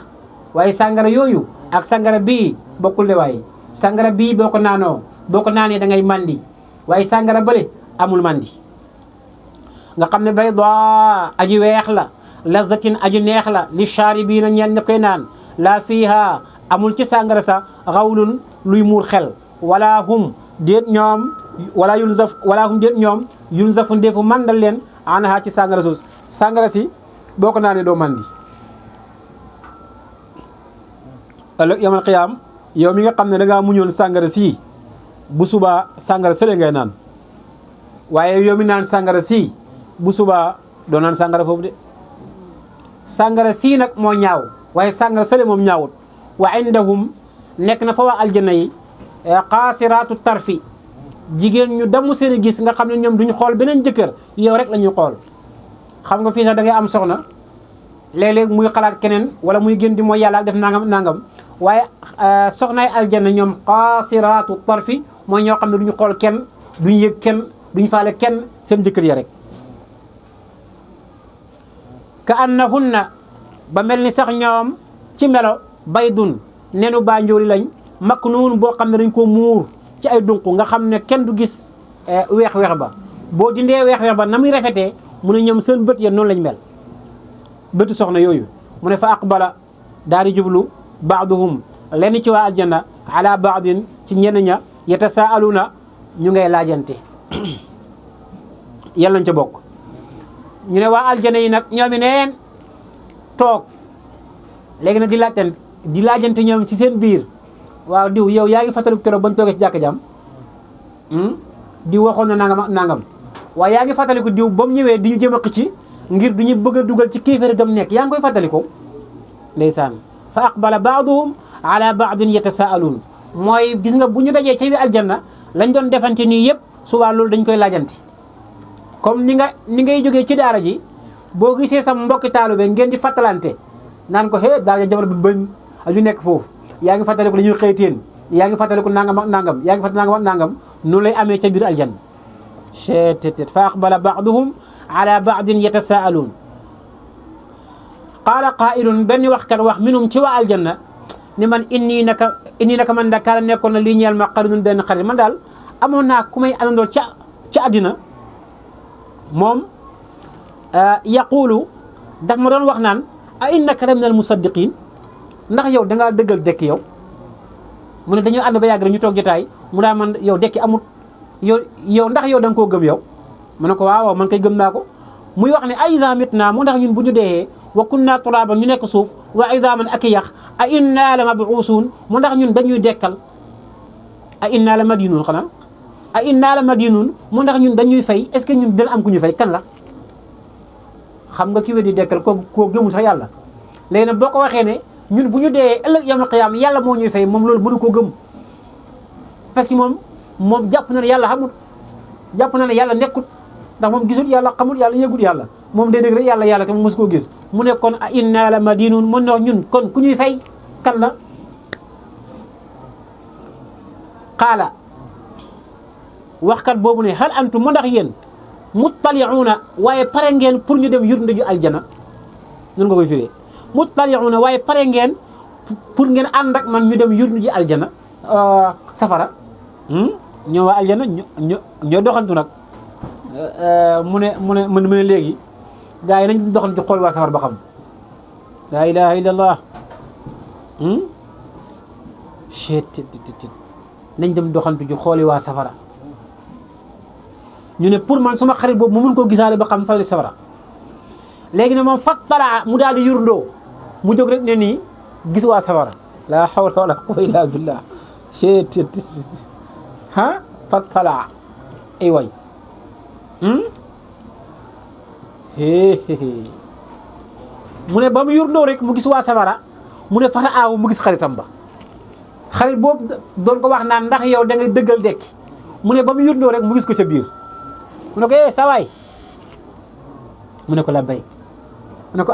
waaye sàngara yooyu ak sàngara bii bokkul de waaye sàngara bii boo ko naanee da ngay mandi waaye sàngara bële amul mandi nga xam ne bayda aji weex la lazzatin aji neex la li shaaribiina ñeen ña koy naan laa fiiha amul ci sàngara sa xawlun luy muur xel wala hum déet ñoom yunzafu ndeefu mandal leen anha ci sàngara suus sàngara si boo ko naanee doo mandi ëllëg yamal xiyaam yow mi nga xam ne da ngaa muñoon sàngara sii bu subaa sàngara sële ngay naan waaye yow mi naan sàngara sii bu subaa doo naan sàngara foofu de sàngara sii nag moo ñaaw waaye sàngara sële moom ñaawut wa indahum nekk na fa waa aljanna yi qaasiraatu tarfi jigéen ñu damm seen gis nga xam ne ñoom duñu xool beneen jëkkër yow rek la ñuy xool. xam nga fii sax da ngay am soxna léeg-léeg muy xalaat keneen wala muy gën di mooy yàlla ak def nangam waaye soxnaay aljanna ñoom qaasiraatu tarfi mooy ñoo xam ne duñu xool kenn duñu yëg kenn duñu faale kenn seen jëkkër ya rek. ka annahunna ba mel ni sax ñoom ci melo baydun nenu banjooli lañ maknuun boo xam ne dañ ko muur ci ay dunq nga xam ne kenn du gis weex-weex ba boo dindee weex-weex ba na muy rafetee mu ne ñoom seen bët ya noonu lañ mel bëtu soxna yooyu mu ne fa aqbala daal di jublu baaduhum lenn ci waa aljanna ala baadin ci ñenn ña yatasaaluna ñu ngay laajante yàlla nañ ca bokk. ñu ne waa aljanna yi nag ñoomi neen toog léegi nag di laajante ñoom ci seen biir waaw diw yow yaa ngi fàttaliku keroog bañ toogee ci jàkka jam diw waxoon na nangam waaye yaa ngi fàttaliku diw ba mu ñëwee di ñu jëm a xëcc ngir du ñu bëgg a dugal ci kéeféer gam nekk yaa ngi koy fàttaliku ndeysaan fa aqbala baaduhum ala baadin yatasaaluun mooy gis nga bu ñu dajee ci bi aljanna lañ doon defante nii yëpp subaa loolu dañ koy laajante comme ni ngay jógee ci daara ji boo gisee sa mbokki taalibe ngeen di fàttalante naan ko daara ja jabar bi bañ ñu nekk foofu yaa ngi fàttaliku dañuy xëyteen yaa ngi fàttaliku nangam ak nangam yaa ngi fàttaliku nangam ak nangam noonu lay amee ca biir aljanna cettt fa aqbala baaduhum ala baadin yatasaaluun qaala qaa'ilun benn waxkat wax minum ci waa aljanna ni man inni naka man da kaana nekkoon na lii ñeel ma qarinun benn xarit man daal amoon naa ku may àndandool ca àddina moom yaqulu daf ma doon wax naan a innaka la min al musaddiqin ndax yow da ngaa dëggal dekki yow mu ne dañuy ànd ba yàgg rek ñu toog jotaay mu daa man yow dekki amut yow ndax yow da nga koo gëm yow mu ne ko waaw man kay gëm naa ko muy wax ne a iza mitna mu ndax ñun bu ñu deexee wa kunna turaban ñu nekk suuf wa idaman ak yax a inna la mabuusuun mu ndax ñun dañuy dekkal a inna la madinuun xanaa a inna la madinuun mu ndax ñun dañuy fay est ce que ñun dina am ku ñu fay kan la xam nga ki weddi dekkal koo gëmul sax yàlla léegi nag boo ko waxee ne ñun bu ñu dee ëllëg yawmal qiyaama yàlla moo ñuy fay moom loolu mënu koo gëm parce que moom jàpp na ne yàlla xamut jàpp na ne yàlla nekkut ndax moom gisul yàlla xamul yàlla yëgut yàlla moom day dëgg rek yàlla te mu mos koo gis mu ne kon a inna la madinuun mu ne ñun kon ku ñuy fay kan la qaala waxkat boobu ne hal antum mu ndax yéen muttali'uuna waaye pare ngeen pour ñu dem yurnde ju aljana nun nga koy firee muttali'uuna waaye pare ngeen pour ngeen ànd ak man ñu dem yurnde ji aljana safara ñoo waa aljana ñoo doxantu nag mu ne léegi gaa yi nañ doxantu xool waa safara ba xam laa ilaha illallah nañ dem doxantu ji xooli waa safara ñu ne pour man suma xarit boobu mu mun koo gisaale ba xam fa la safara léegi ne moom fattalaa mu daal di yurndoo mu jóg rek ne nii gis waa safara laa hawla wala quwwata illa billah fattalaa ay way mu ne ba mu yurndoo rek mu gis waa safara mu ne fata aawu mu gis xaritam ba xarit boobu doon ko wax naan ndax yow da ngay dëggal dekki mu ne ba mu yurndoo rek mu gis ko ca biir mu ne ko sawaay mu ne ko la bay mu ne ko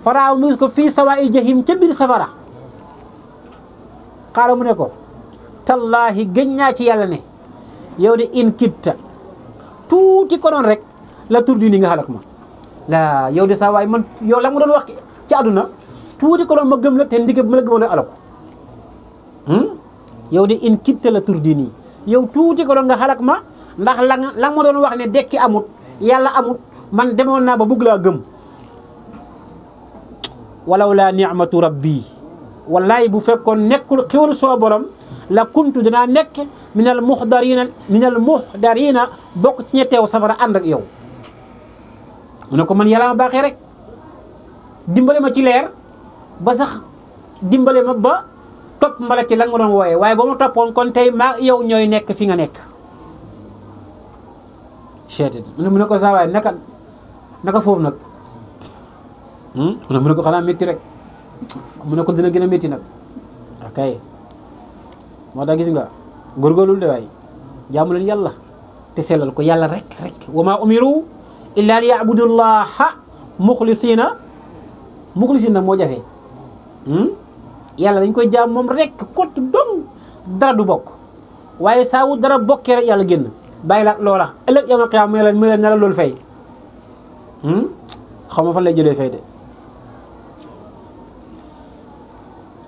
faraaw mu gis ko fii sawaa'il jahim ca biir safara xaala mu ne ko tallaahi gëñ naa ci yàlla ne yow de in kitta tuuti ko noon rek la tur di ni nga xalak ma laa yow de sawaay man yow la mu doon wax ci àdduna tuuti ko noon ma gëm la te ndigg ma la gëmoon a alaku yow de in kitta la tur di nii yow tuuti ko doon nga xalak ma ndax la ma doon wax ne dekki amut yàlla amut man demoon naa ba bugg laa gëm walaw laa ni'matu rabbi wallahi bu fekkoon nekkul xéwal soo borom la kuntu danaa nekk minal muhdariina bokk ci ñetteew safara ànd ak yow mu ne ko man yàlla ma baaxee rek dimbale ma ci leer ba sax dimbale ma ba topp mbala ci la nga doon wooyee waaye ba ma toppoon kon tey maa yow ñooy nekk fi nga nekk cheetit mu ne ko saa waay naka foofu nag mu ne ko xanaa métti rek mu ne ko dina gën a métti nag kay moo tax gis nga góorgóorlu de waay jaamu leen yàlla te sellal ko yàlla rek wa ma umiru illa li ya'budullaha muxlisina moo jafe yàlla dañ koy jaam moom rek kot dong dara du bokk waaye saa wu dara bokkee rek yàlla génn bàyyi la loola ëllëg yawmal qiyaama mu leen ne la loolu fay xaw ma fan lay jëlee fay de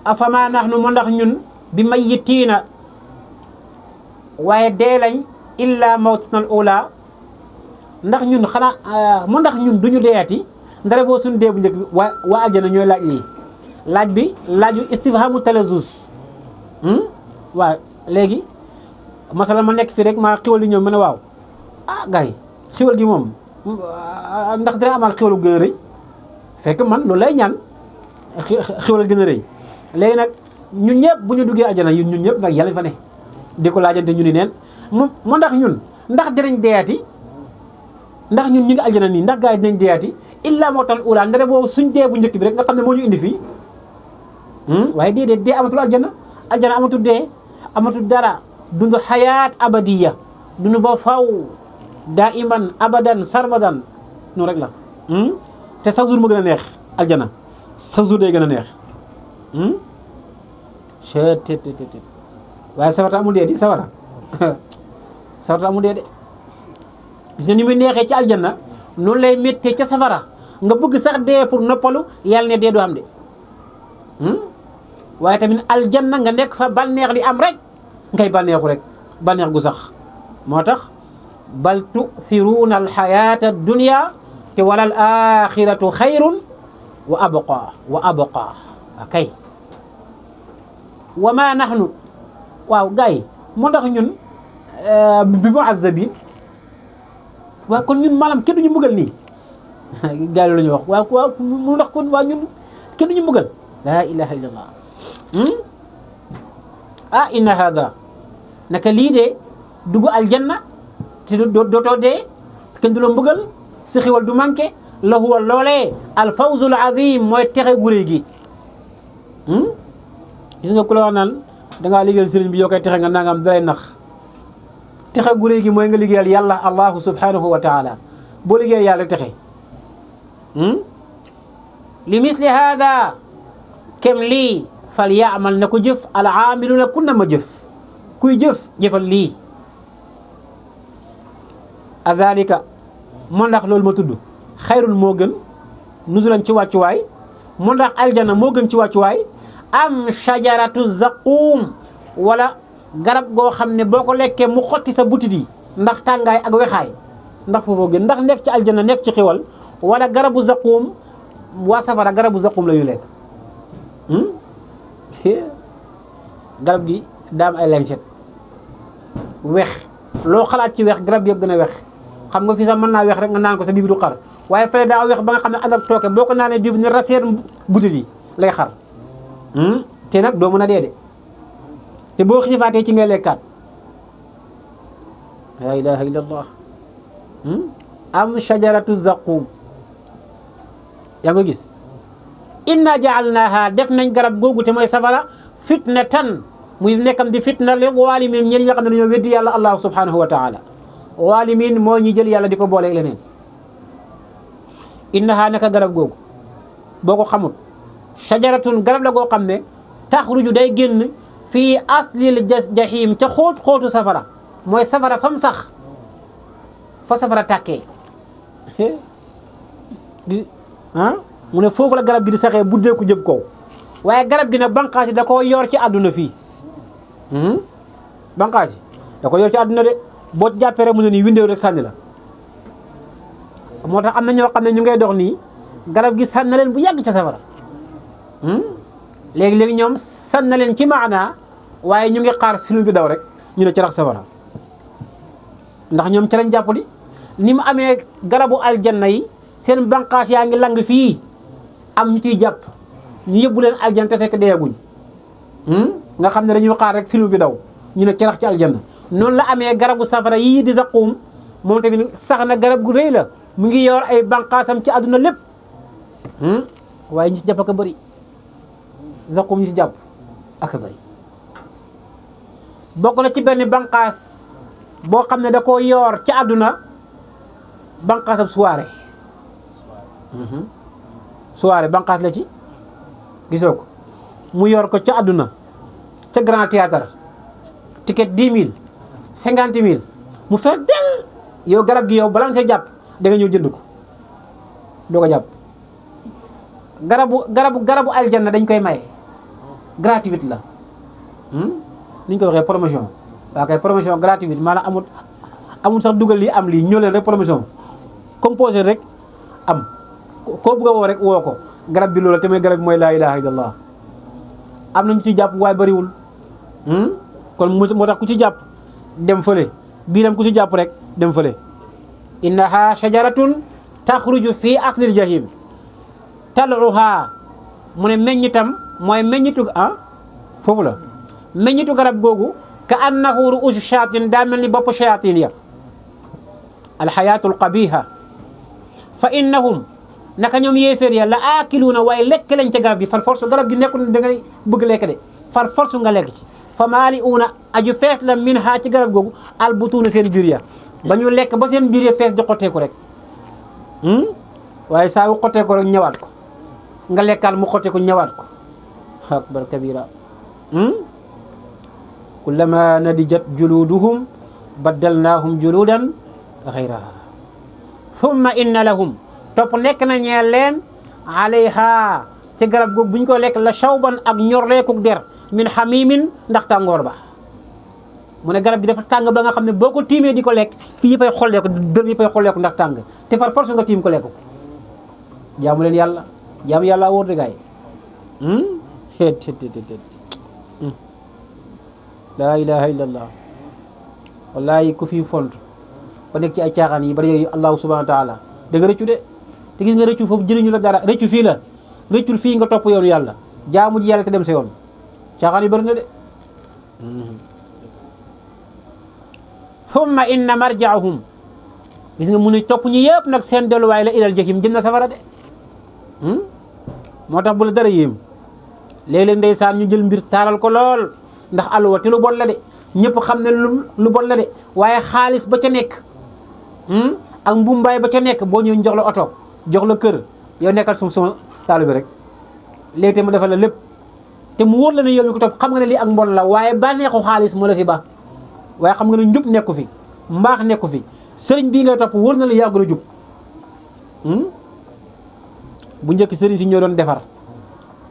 afama nahnu mu ndax ñun bi mayyitiina waaye dee lañ illa mawtatal ula ndax ñun xanaa mu ndax ñun duñu deeyati ndare boo suñu dee bu njëkk bi waa aljana ñooy laaj lii laaj bi laaju istifhamu talazus waaw léegi masala ma nekk fii rek maa xiwal di ñëw ma ne waaw gars yi xiwal gi moom ndax dina amaat xiwal bu gën a rëy fekk man loolu lay ñaan xiwal gën a rëy léegi nag ñun ñëpp bu ñu duggee aljana ñun ñëpp nag yàlla fa ne di ko laajante ñu ni neen mu ndax ñun ndax dinañ deeyati ndax ñun ñu ngi aljana nii ndax gars yi dinañ deeyati illa mawtal ula ndare boobu suñ dee bu njëkk bi rek nga xam ne moo ñu indi fii waaye déedéet dee amatul aljana amatul dee amatul dara dund xayaat abadiya dund ba faw daa iman abadan sarmadan noonu rek la te chaque jour mu gën a neex aljana chaque jour day gën a neex chettt waaye sawara amul dee di sawara amul dee de gis nga ni muy neexee ci aljanna noonu lay méttee ca safara nga bëgg sax dee pour noppalu yàlla ne dee du am de waaye tamit aljanna nga nekk fa bànneex li am rek ngay bànneexu rek bànneex gu sax moo tax bal tu'thiruuna alxayata dunya te wala al axiratu xayrun wa abqa kay wa ma nahnu waaw gars yi moo tax ñun bi mu'azzabin waaw kon ñun maanaam kenn duñu mbugal nii gars yi la ñuy wax waaw mu ndax kon waa ñun kenn duñu mbugal la ilaha illallah inna hada naka lii de dugg aljanna te dootoo dee kenn du la mbugal si xiwal du manqué la huwa loolee al fawzul azim mooy texe gu réy gi gis nga ku la wax naan dangaa liggéeyal sëriñ bi yoo koy texe nga nangam dalay nax texe gu réy gi mooy nga liggéeyal yàlla allahu subhanahu wa taala boo liggéeyal yàlla rek texe li misli hada kem lii fal yaamal na ko jëf al aamiluna ku na ma jëf kuy jëfal lii azalika moo ndax loolu ma tudd xayrun moo gën nuzulan ci wàccuwaay moo ndax aljana moo gën ci wàccuwaay am shajaratu zaquum wala garab goo xam ne boo ko lekkee mu xotti sa butit yi ndax tàngaay ak wexaay ndax foofoo gën ndax nekk ci aljana nekk ci xiwal wala garabu zaquum waa safara garabu zaquum la ñu lekk garab gi daam ay lancet wex loo xalaat ci wex garab gi yëpp gën a wex xam nga fii sax mën naa wex rek nga naan ko sa biir du xar waaye fële daa wex ba nga xam ne ànd ak tooke boo ko naanee biir ne raseer butit yi lay xar te nag doo mën a dee de te boo xiifaatee ci ngay lekkaat la ilaha illallah am shajaratu zaqum yaa nga gis inna ja'alnaha def nañ garab googu te mooy safara fitnatan muy nekkam di fitna li waalimin ñi nga xam ne dañoo weddi yàlla allahu subhanahu wa taala waalimin moo ñi jël yàlla di ko booleeg leneen innaha naka garab googu boo ko xamul shajaratun garab la goo xam ne taxruju day génn fii aslil jahim ca xóotu safara mooy safara fam sax fa safara tàkkee mu ne foofu la garab gi di saxee buddeeku jëm kaw waaye garab gi nag banqaas yi da koo yor ci àdduna fii banqaas yi da ko yor ci àdduna de boo ci jàppee rek mu ne nii windeew rek sànni la moo tax am na ñoo xam ne ñu ngay dox nii garab gi sànn na leen bu yàgg ca safara léegi-léegi ñoom sànn na leen ci maanaa waaye ñu ngi xaar film bi daw rek ñu ne ci rax safara ndax ñoom ca lañ jàppali ni mu amee garabu aljanna yi seen banqaas yaa ngi lang fii am ñu ciy jàpp ñu yóbbu leen aljanna te fekk deeguñ nga xam ne dañuy xaar rek film bi daw ñu ne carax ci aljanna noonu la amee garabu safara yii di zaquum moom tamit sax na garab gu rëy la mu ngi yor ay banqaasam ci àdduna lépp waaye ñu ci jàpp ak a bëri zaquum ñu ci jàpp ak a bëri. bokk na ci benn banqaas boo xam ne da koo yoor ci àdduna banqaasam soirée soirée banqaas la ci gisoo ko mu yor ko ca àdduna ca grand théâtre ticket 10 000 50 000 mu fees del yow garab gi yow balaa nga see jàpp da nga ñëw jënd ko doo ko jàpp. garabu aljanna dañ koy maye gratuite la ni ñu koy waxee promotion waa kay promotion gratuite maanaam amul sax dugal lii am lii ñëw leen rek promotion composé rek am koo bëgg a woo rek woo ko garab bi loola te mooy garab bi mooy laa ilaha illallah. am nañu ci jàpp waaye bëriwul kon moo tax ku ci jàpp dem fële biiram ku ci jàpp rek dem fële. innaha shajaratun taxruju fi aslil jahim taluha mu ne meññitam mooy meññitu foofu la meññitu garab googu ka annahu ru'usu shayatin daa mel ni bopp shayatin ya alxayaatu alqabiha fa innahum naka ñoom yéeféer ya la aakiluuna waaye lekk lañ ca garab gi far force garab gi nekkul ne da ngay bëgg lekk de far force nga lekk ci fa maali'uuna aju fees la min ha ci garab googu albutuuna seen biir ya ba ñu lekk ba seen biir ya fees di xotteeku rek waaye saa yu xotteeku rek ñëwaat ko nga lekkaal mu xotteeku ñëwaat ko akbar kabira kullama nadijat juluduhum baddalnaahum juludan ghayraha thumma inna lahum topp nekk na ñeel leen alayha ci garab googu bu ñu ko lekk la shawban ak ñorleekuk der min hamimin ndax tàngoor ba mu ne garab gi dafa tàng ba nga xam ne boo ko tiimee di ko lekk fii yëppay xolleeku dër yëppay xolleeku ndax tàng te far force nga tiim ko lekk ko jaamu leen yàlla jaamu yàlla wóor de gaay laa ilaha illallah wallahi ku fi font ba nekk ci ay caaxaan yi bari yooyu allahu subhanahu wa taala da nga rëccu de te gis nga rëccu foofu jëriñu la dara rëccu fii la rëccul fii nga topp yoonu yàlla jaamu ji yàlla te dem sa yoon caaxaan yi bari na de thumma inna marjaahum gis nga mu ne topp ñi yëpp nag seen delluwaay la ilal jahim jëm na safara de moo tax bu la dara yéem léeg-léeg ndeysaan ñu jël mbir taaral ko lool ndax alluwa te lu bon la de ñëpp xam ne lu bon la de waaye xaalis ba ca nekk ak mbumbaay ba ca nekk boo ñëw jox la oto jox la kër yow nekkal sama taalibe rek léegi te mu defal la lépp te mu wóor la ne yow mi ko topp xam nga ne lii ak mbon la waaye bànneexu xaalis moo la fi ba waaye xam nga ne njub nekku fi mbaax nekku fi sëriñ bii ngay topp wóor na la yàggul a jub bu njëkk sëriñ si ñoo doon defar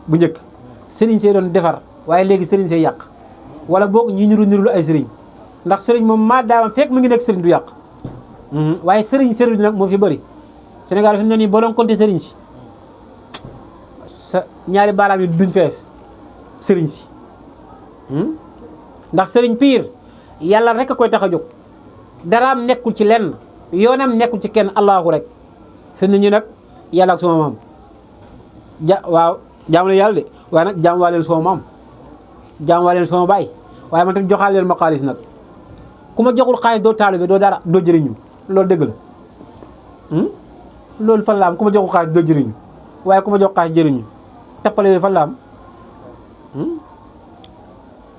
bu njëkk sëriñ see doon defar waaye léegi sëriñ see yàq wala boog ñi niru ay sëriñ ndax sëriñ moom maa daama fekk mu ngi nekk sëriñ du yàq waaye sëriñ nag moo fi bëri Sénégal fi mu ne nii boo doon compter sëriñ si sa ñaari baaraam yi duñ fees sëriñ si ndax sëriñ pire yàlla rek a koy tax a jóg daraam nekkul ci lenn yoonam nekkul ci kenn allahu rek fi mu ne ñu nag yàlla ak sama maam waaw jaamu leen yàlla de waaye nag jaamu waa leen sama maam jaamu waa leen sama baay waaye man tam joxaal leen ma xaalis nag ku ma joxul xaalis doo taalibe doo dara doo jëriñu loolu dëgg la loolu fan la am ku ma joxul xaalis doo jëriñu waaye ku ma jox xaalis jëriñu tappale yooyu fan la am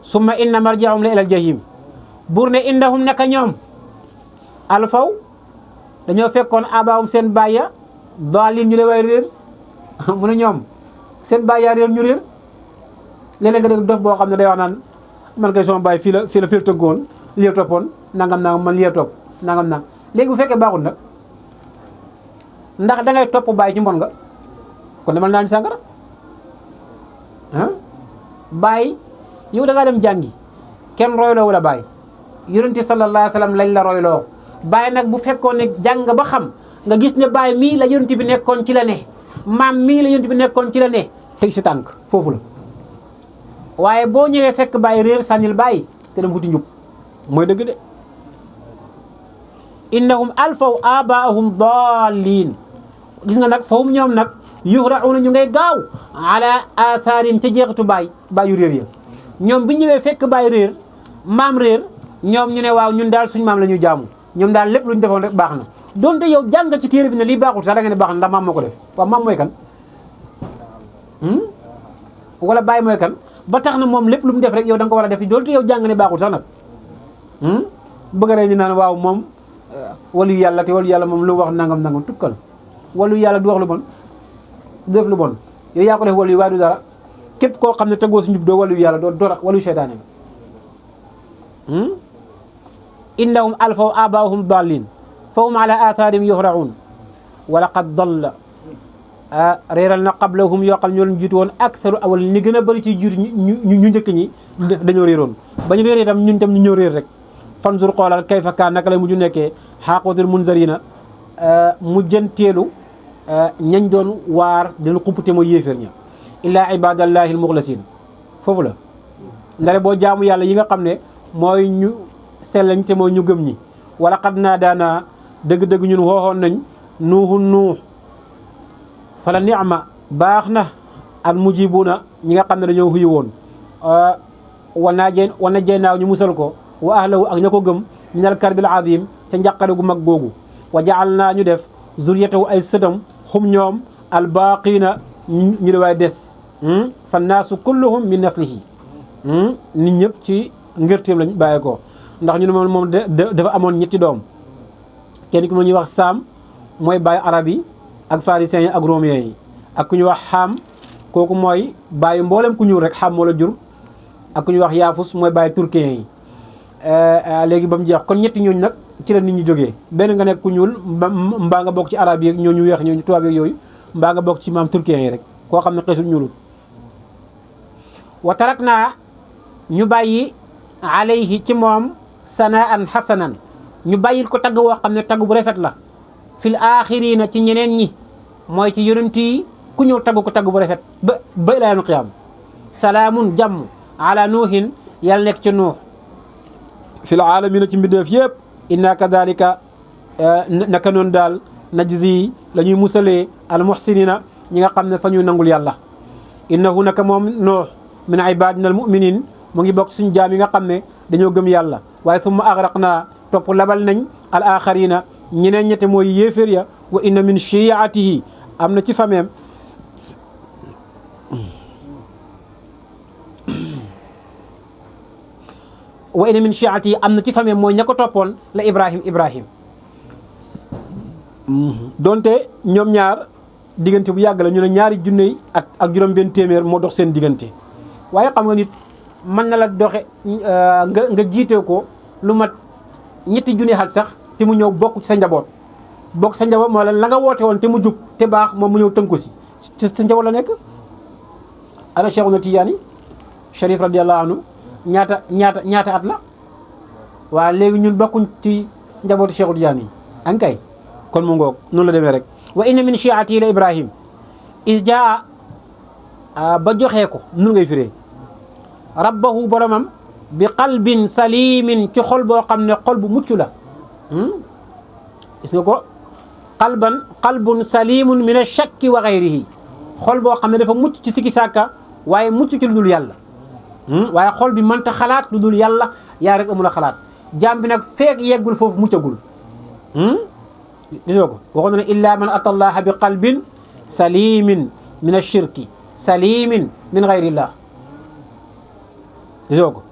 summa inna marjaahum la ilal jahim buur ne innahum naka ñoom alfaw dañoo fekkoon abaahum seen baay ya daalin ñu le way réer mu ne ñoom seen baay yaa réer ñu réer léeg-léeg nga dégg dof boo xam ne day wax naan man kay sama baay fii la tënkoon lii toppoon nangam man lii topp nangam léegi bu fekkee baaxul nag ndax da ngay topp baay ci mbon nga kon demal naan sàngara baay yow da ngaa dem jàngi kenn royloo wala baay yonente sallallahu alayhi wa sallam lañ la royloo baay nag bu fekkoon ne jàng ba xam nga gis ne baay mii la yonente bi nekkoon ci la ne maam mii la yonente bi nekkoon ci la ne teg si tànk foofu la waaye boo ñëwee fekk baay réer sànnil baay te dem wuti njub mooy dëgg de innahum alfaw abaahum dallin gis nga nag fawum ñoom nag yuhrauna ñu ngay gaaw ala athaarim ca jeexitu baay yu réer ya ñoom bi ñëwee fekk baay réer maam réer ñoom ñu ne waaw ñun daal suñu maam la ñuy jaamu ñoom daal lépp lu ñu defoon rek baax na donte yow jàng ci téere bi ne lii baaxul sax da nga ne baax na ndax maam moo ko def waaw maam mooy kan wala bàyyi mooy kan ba tax na moom lépp lu mu def rek yow da nga ko war a def doolu te yow jàng ne baaxul sax nag bëgg rek ñu naan waaw moom walu yàlla te walu yàlla moom lu wax nangam tukkal walu yàlla du wax lu bon du def lu bon yow yaa ko def walu yi waaye du dara képp koo xam ne tegoo si njub doo walu yàlla doo dora walu seytaane nga innahum alfaw abaahum dallin fa hum ala atharihim yuhraun wa laqad dalla réeral na qablahum yoo xam ñoo leen jiitu woon aktharu awal ni gën a bëri ci jiitu ñu njëkk ñi dañoo réeroon ba ñu réeree itam ñun tam ñu ñëw réer rek fanzur xoolal kayfa kaan naka lay mujju nekkee xaaqatul munzarina mujjanteelu ñañ doon waar dina xuppute mooy yéeféer ña illaa ibadallahi almuxlasin foofu la ndare boo jaamu yàlla yi nga xam ne mooy ñu sellañ te mooy ñu gëm ñi wala xad naa daana dëgg-dëgg ñun wooxoon nañ nuux fala ni'ma baax na al mujibuna ñi nga xam ne dañoo xuyu woon wana jeynaaw ñu musal ko wa ahlahu ak ña ko gëm minal karbil azim ca njàqare gu mag googu wa jaal naa ñu def zuriyatahu ay sëtam xum ñoom albaqina ñu di waay des fa naasu kulluhum min naslihi nit ñëpp ci ngërteem lañ bàyyee ko ndax ñu ne moom dafa amoon ñetti doom kenn ki mu ñuy wax Saam mooy bàyyi arab yi ak pharisiens yi ak romains yi ak ku ñuy wax Xaam kooku mooy bàyyi mboolem ku ñuul rek Xaam moo la jur ak ku ñuy wax Yaafus mooy bàyyi turkiens yi léegi ba mu jeex kon ñetti ñooñu nag ci la nit ñi jógee benn nga nekk ku ñuul mbaa nga bokk ci arab yi ñoo ñu weex ñooñu tubaab yeeg yooyu mbaa nga bokk ci maam turkiens yi rek koo xam ne xeesul ñuulut wa tarak naa ñu bàyyi alayhi ci moom sanaan xasanan ñu bàyyil ko tagg woo xam ne tagg bu rafet la fil axirina ci ñeneen ñi mooy ci yonent yi ku ñëw tagg ko tagg bu rafet ba ilaa yawmil qiyaama salaamun jàmm ala nuuhin yàlla nekk ci nuux fil aalamina ci mbindeef yëpp inna kadalika naka noonu daal najzi la ñuy musalee al muhsinina ñi nga xam ne fa ñuy nangul yàlla innahu naka moom nuux min ibadina al muminin mu ngi bokk suñu jaam yi nga xam ne dañoo gëm yàlla waaye summa agraqna topp labal nañ al axarina ñeneen ñette mooy yéeféer ya wa inna min chiatihi am na ci fameem wa inna min chiatihi am na ci fameem mooy ña ko toppoon la ibrahim donte ñoom ñaar diggante bu yàgg la ñu ne ñaari junney at ak juróom benn téeméer moo dox seen diggante waaye xam nga nit mën na la doxe nga jiite ko lu mat ñetti junni at sax te mu ñëw bokk ci sa njaboot moo la nga woote woon te mu jub te baax moom mu ñëw tënku si sa njaboot la nekk ana Cheikhuna Tijaani Sharif radiyallahu anhu ñaata at la waaw léegi ñun bokkuñ ci njabootu Cheikhu Tijaani ankay kon mu ngoog noonu la demee rek wa inna min shi'ati la Ibrahim is jaa ba joxee ko nun ngay firee rabbahu boromam bi qalbin salimin ci xol boo xam ne xol bu mucc la gis nga ko qalbun salimun min ash-shakki wa ghayrihi xol boo xam ne dafa mucc ci sikki sàkka waaye mucc ci lu dul yàlla waaye xol bi mënta xalaat lu dul yàlla yaa rek amul a xalaat jaam bi nag feek yeggul foofu muccagul gis nga ko waxoon na ne illa man ata allaha bi qalbin salimin min ash-shirki salimin min ghayrillah gis nga ko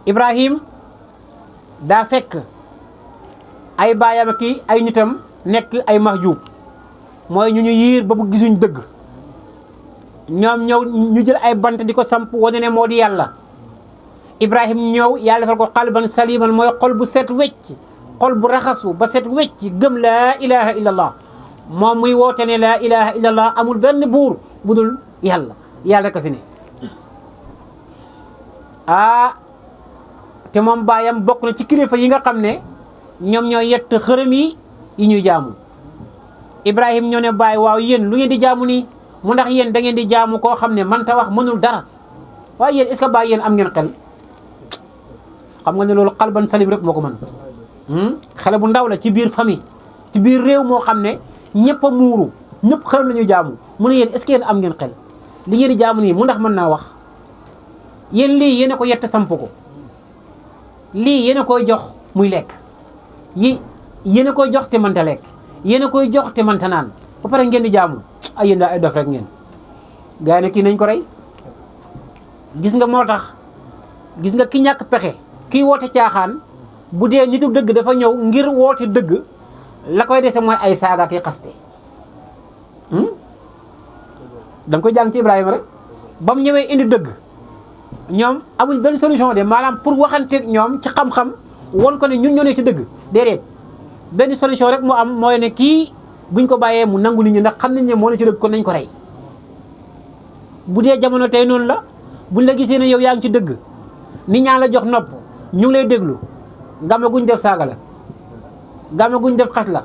Ibrahim daa fekk ay baayam ki ay nitam nekk ay mahjub mooy ñu yiir ba bu gisuñ dëgg ñoom ñëw ñu jël ay bant di ko samp wane ne moo di yàlla Ibrahim ñëw yàlla defal ko qalban saliman mooy xol bu set wecc xol bu raxasu ba set wecc gëm laa ilaha illallah moom muy woote ne laa ilaha illallah amul benn buur bu dul yàlla yàlla ka fi ne te moom baayam bokk na ci kilifa yi nga xam ne ñoom ñoo yett xërëm yi ñuy jaamu Ibrahim ñoo ne baay waaw yéen lu ngeen di jaamu nii mu ndax yéen da ngeen di jaamu koo xam ne mënta wax mënul dara waaye yéen est-ce que baay yéen am ngeen xel xam nga ne loolu xalban salim rek moo ko mën xale bu ndaw la ci biir famille ci biir réew moo xam ne ñëpp a muuru ñëpp xërëm la ñuy jaamu mu ne yéen est-ce que yéen am ngeen xel li ngeen di jaamu nii mu ndax mën naa wax yéen lii yéen a ko yett samp ko lii yéen a koy jox muy lekk yéen a koy jox te mënta lekk yéen a koy jox te mënta naan ba pare ngeen di jaamu ay yéen daal ay dof rek ngeen gaa yi ne kii nañ ko rey. gis nga moo tax gis nga ki ñàkk pexe kii woote caaxaan bu dee nitu dëgg dafa ñëw ngir woote dëgg la koy dese mooy ay saaga ki xaste da nga koy jàng ci Ibrahima rek ba mu ñëwee indi dëgg ñoom amuñ benn solution de maanaam pour waxanteeg ñoom ci xam-xam won ko ne ñun ñoo ne ci dëgg déedéet benn solution rek mu am mooy ne kii buñ ko bàyyee mu nangu nit ñi ndax xam nañ ne moo ne ci dëgg kon nañ ko rey. bu dee jamono tey noonu la buñ la gisee ne yow yaa ngi ci dëgg nit ñaa la jox nopp ñu ngi lay déglu gàmme guñ def saaga la gàmme guñ def xas la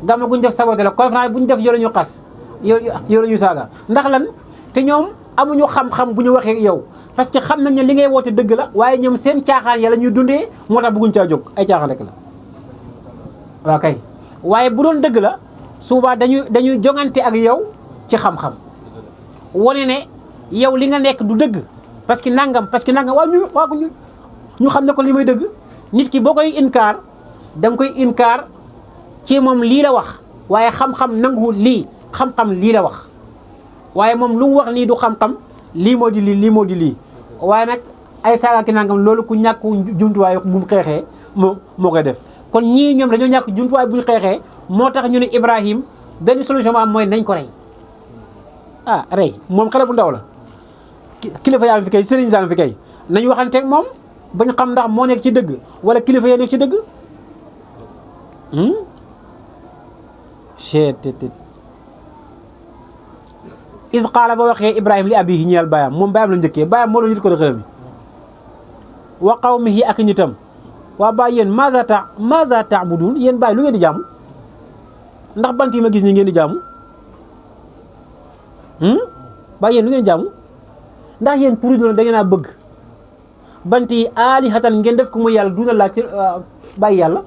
gàmme guñ def saboté la conférence buñ def yow la ñu xas yow la ñu saaga ndax lan te ñoom amuñu xam-xam bu ñu waxee yow parce que xam nañ ne li ngay woote dëgg la waaye ñoom seen caaxaan ya la ñuy dundee moo tax bëgguñ caa jóg ay caaxaan rek la waaw kay waaye bu doon dëgg la suba dañuy jongante ak yow ci xam-xam wane ne yow li nga nekk du dëgg parce que nangam waaw ñu xam ne ko li may dëgg nit ki boo koy inkaar da nga koy inkaar ci moom lii la wax waaye xam-xam nanguwul lii xam-xam lii la wax waaye moom lu mu wax nii du xam-xam lii moo di lii waaye nag ay saaga ki nangam loolu ku ñàkk jumtuwaay bu mu xeexee moo koy def kon ñii ñoom dañoo ñàkk jumtuwaay bu ñu xeexee moo tax ñu ne Ibrahim benn solution am mooy nañ ko rey rey moom xale bu ndaw la kilifa yaa ngi fi kay sëriñ saa ngi fi kay nañ waxanteeg moom bañ xam ndax moo nekk ci dëgg wala kilifa yaa nekk ci dëgg is qaala ba waxee Ibrahima li abihi ñeel baayam moom baayam la njëkkee baayam moo doon yit ko de xërëm yi wa qawmihi ak nitam waa baay yéen maza ta'budun yéen baay lu ngeen di jaamu ndax bant yi ma gis ni ngeen di jaamu baay yéen lu ngeen di jaamu ndax yéen turiduna da ngeen a bëgg bant yi aalihatan ngeen def ko muy yàlla duna laa ci bàyyi yàlla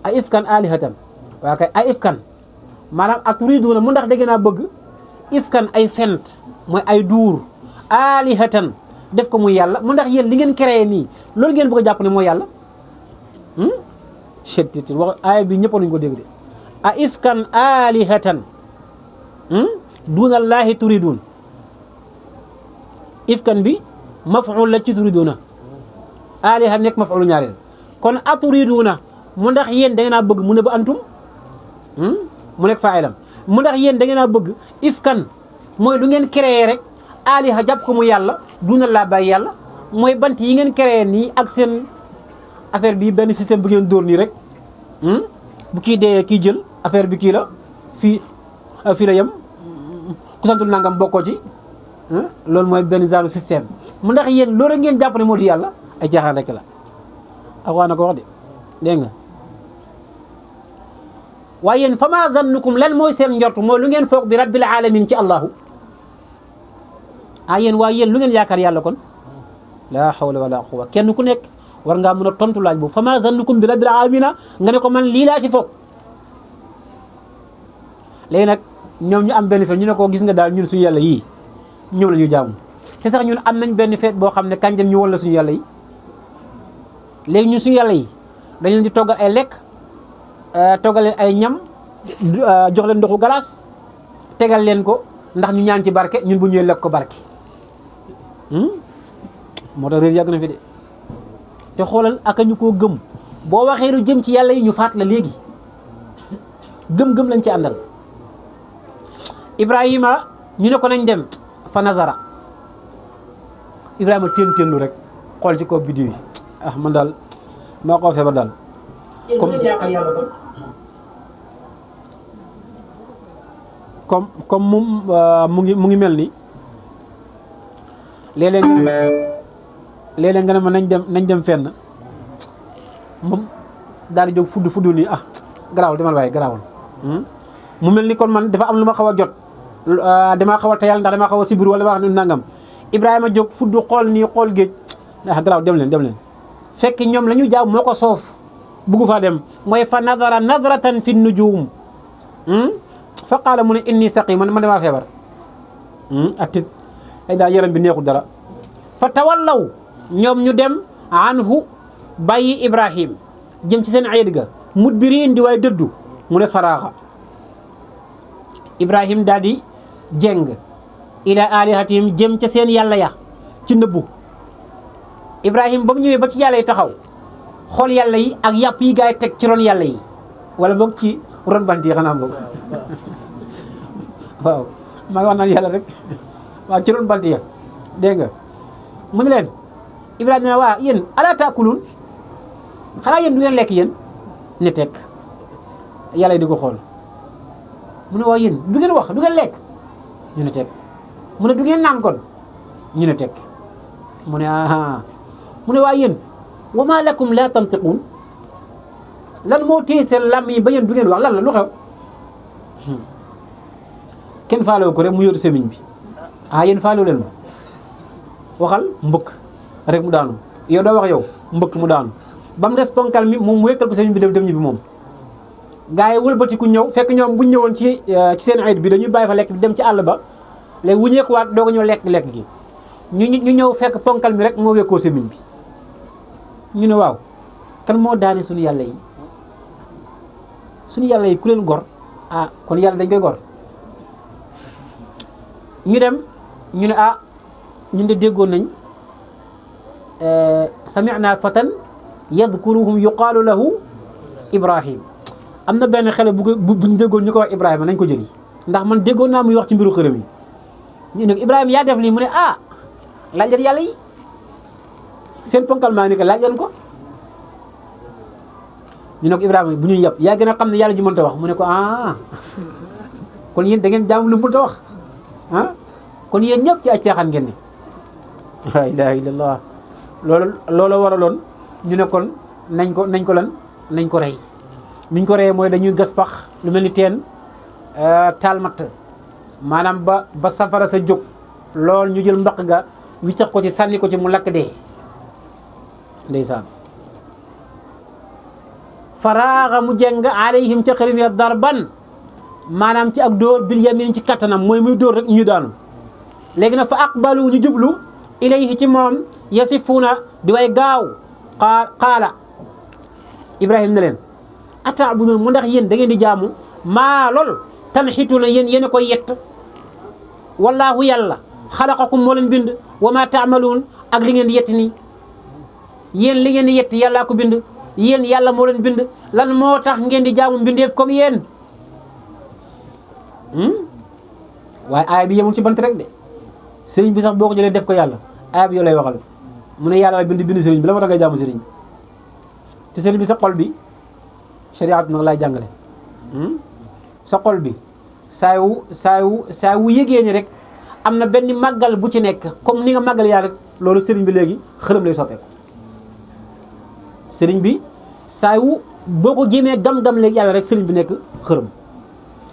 a ifkan aalihatan waa kay ay ifkan maanaam aturiduna mu ndax da ngeen a bëgg ifkan ay fent mooy ay duur aalihatan def ko muy yàlla mu ndax yéen li ngeen créé nii loolu ngeen bëgg a jàpp ne mooy yàlla cettit wax aaya bi ñëpp nañu ko dégg de a ifkan aalihatan dunallaahi turidun ifkan bi maf'ul la ci turiduna aliha nekk maf'ulu ñaareel kon aturiduna mu ndax yéen da ngeen a bëgg mu ne ba antum mu nekk fa'ilam mu ndax yéen da ngeen a bëgg ifkan mooy lu ngeen créé rek aliha jàpp ko mu yàlla duna laa bàyyi yàlla mooy bant yi ngeen créé nii ak seen affaire bi benn système bu ngeen dóor nii rek bu kii dee kii jël affaire bi kii la fii la yem ku santul nangam bokkoo ci loolu mooy benn genre système mu ndax yéen loolu ngeen jàpp ne moo di yàlla ay jaaxaan rek la axwaa na ko wax de dégg nga waaye yéen fa ma zannukum lan mooy seen njort mooy lu ngeen foog bi rabbil alamin ci allahu yéen waaye yéen lu ngeen yaakaar yàlla kon laa hawla wala quwwa kenn ku nekk war ngaa mën a tontu laaj boobu fa ma zannukum bi rabbil alamina nga ne ko man lii laa ci foog léegi nag ñoom ñu am benn feet ñu ne ko gis nga daal ñun suñu yàlla yii ñoom la ñu jaamu te sax ñun am nañ benn feet boo xam ne kañ dem ñu wala suñu yàlla yi léegi ñun suñu yàlla yi dañ leen di toggal ay lekk toggal leen ay ñam jox leen ndoxu galaas tegal leen ko ndax ñu ñaan ci barke ñun bu ñëwee lekk ko barke moo tax réer yàgg na fi de te xoolal aka ñu koo gëm boo waxee lu jëm ci yàlla yi ñu faat la léegi gëm-gëm lañ ci àndal Ibrahima ñu ne ko nañ dem fa nazara Ibrahima téen-téenlu rek xool ci kaw biddiw yi man daal maa ko feebar daal comme moom mu ngi mel ni léeg-léeg nga ne ma nañ dem fenn moom daal di jóg fudd nii garaawul demal waaye garaawul mu mel ni kon man dafa am lu ma xaw a jot damaa xaw a tayal ndax damaa xaw a sibir wala wax nu nangam Ibrahima jóg fudd xool nii xool géej garaaw dem leen fekk ñoom la ñu jaaw moo ko soof buggu faa dem mooy fa nadara nadratan fi nujum fa qaala mu ne inni saqim man damaa feebar atit ay daal yaram bi neexul dara fa tawallaw ñoom ñu dem anhu bàyyi Ibrahim jëm ci seen ayit ga mudbirin di waay dëddu mu ne faraaxa Ibrahim daal di jeng ila alihatihim jëm ca seen yàlla ya ci nëbbu. Ibrahim ba mu ñëwee ba ci yàlla yi taxaw xool yàlla yi ak yàpp yi gaa yi teg ci ron yàlla yi wala boog ci ron bant yi xanaa boog waaw maa ngi wax naan yàlla rek waaw ci ron bant ya dégg nga mu ne leen Ibrahima ne waa yéen alaa taakuluun xanaa yéen du ngeen lekk yéen ne teg yàlla yi di ko xool mu ne waa yéen du ngeen wax du ngeen lekk ñu ne teg mu ne du ngeen naan kon ñu ne teg mu ne aha mu ne waa yéen wa maa lakum laa tantiquun lan moo téye seen làmm yi ba yéen du ngeen wax lan la lu xew kenn faalewu ko rek mu yor semiñ bi yéen faalewu leen ma waxal mbëkk rek mu daanu yow doo wax yow mbëkk mu daanu ba mu des ponkal mi moom mu wékkal ko semiñ bi dem ñibbi moom gaa yi wëlbati ku ñëw fekk ñoom buñ ñëwoon ci seen ayit bi dañuy bàyyi fa lekk bi dem ci àll ba léegi wuñeekuwaat doo ko ñëw lekk gi ñu ñëw fekk ponkal mi rek moo wékkoo semiñ bi ñu ne waaw kan moo daane suñu yàlla yi ku leen gor kon yàlla dañ koy gor ñu dem ñu ne ñun de déggoon nañ sami'na fatan yadkuruhum yuqaalu lahu Ibrahim am na benn xale buñ déggoon ñu ko wax Ibrahima nañ ko jëli ndax man déggoon naa muy wax ci mbiru xërëm yi ñu ne Ibrahima yaa def lii mu ne laaj leen yàlla yi seen ponkal maa ni ko laaj leen ko ñu ne ko Ibrahima bu ñuy yàpp yaa gën a xam ne yàlla ji mënta wax mu ne ko kon yéen da ngeen jaamu lu mënta wax kon yéen ñëpp ci ay caaxaan ngeen ne la ilaha illallah loolu waraloon ñu ne kon nañ ko rey niñ ko reyee mooy dañuy gas pax lu mel ni teen taal matt maanaam ba safara sa jóg lool ñu jël mbaq ga wiccax ko ci sànni ko ci mu lakk dee ndeysaan faraaxa mu jeng alayhim ca xërim ya darban maanaam ci ak dóor bil yamin ci kattanam mooy muy dóor rek ñu daanu léegi nag fa aqbalu ñu jublu ilayhi ci moom yasifuuna di way gaaw qaala Ibrahim ne leen ata'budun mu ndax yéen da ngeen di jaamu maa lool tanxituuna yéen a koy yett wallaahu yàlla xalaqakum moo leen bind wa maa taamaluun ak li ngeen di yett nii yéen li ngeen di yett yàllaa ko bind yéen yàlla moo leen bind lan moo tax ngeen di jaamu mbindeef comme yéen waaye aaya bi yemul ci bant rek de sëriñ bi sax boo ko jëlee def ko yàlla aaya bi yow lay waxal mu ne yàlla la bind sëriñ bi la moo tax ngay jaamu sëriñ bi te sëriñ bi sa xol bi shariat nag lay jàngale sa xol bi saa wu yëgee ni rek am na benn màggal bu ci nekk comme ni nga màggal yaa rek loolu sëriñ bi léegi xërëm lay soppeeku sëriñ bi saa wu boo ko jéemee gam-gam léegi yàlla rek sëriñ bi nekk xërëm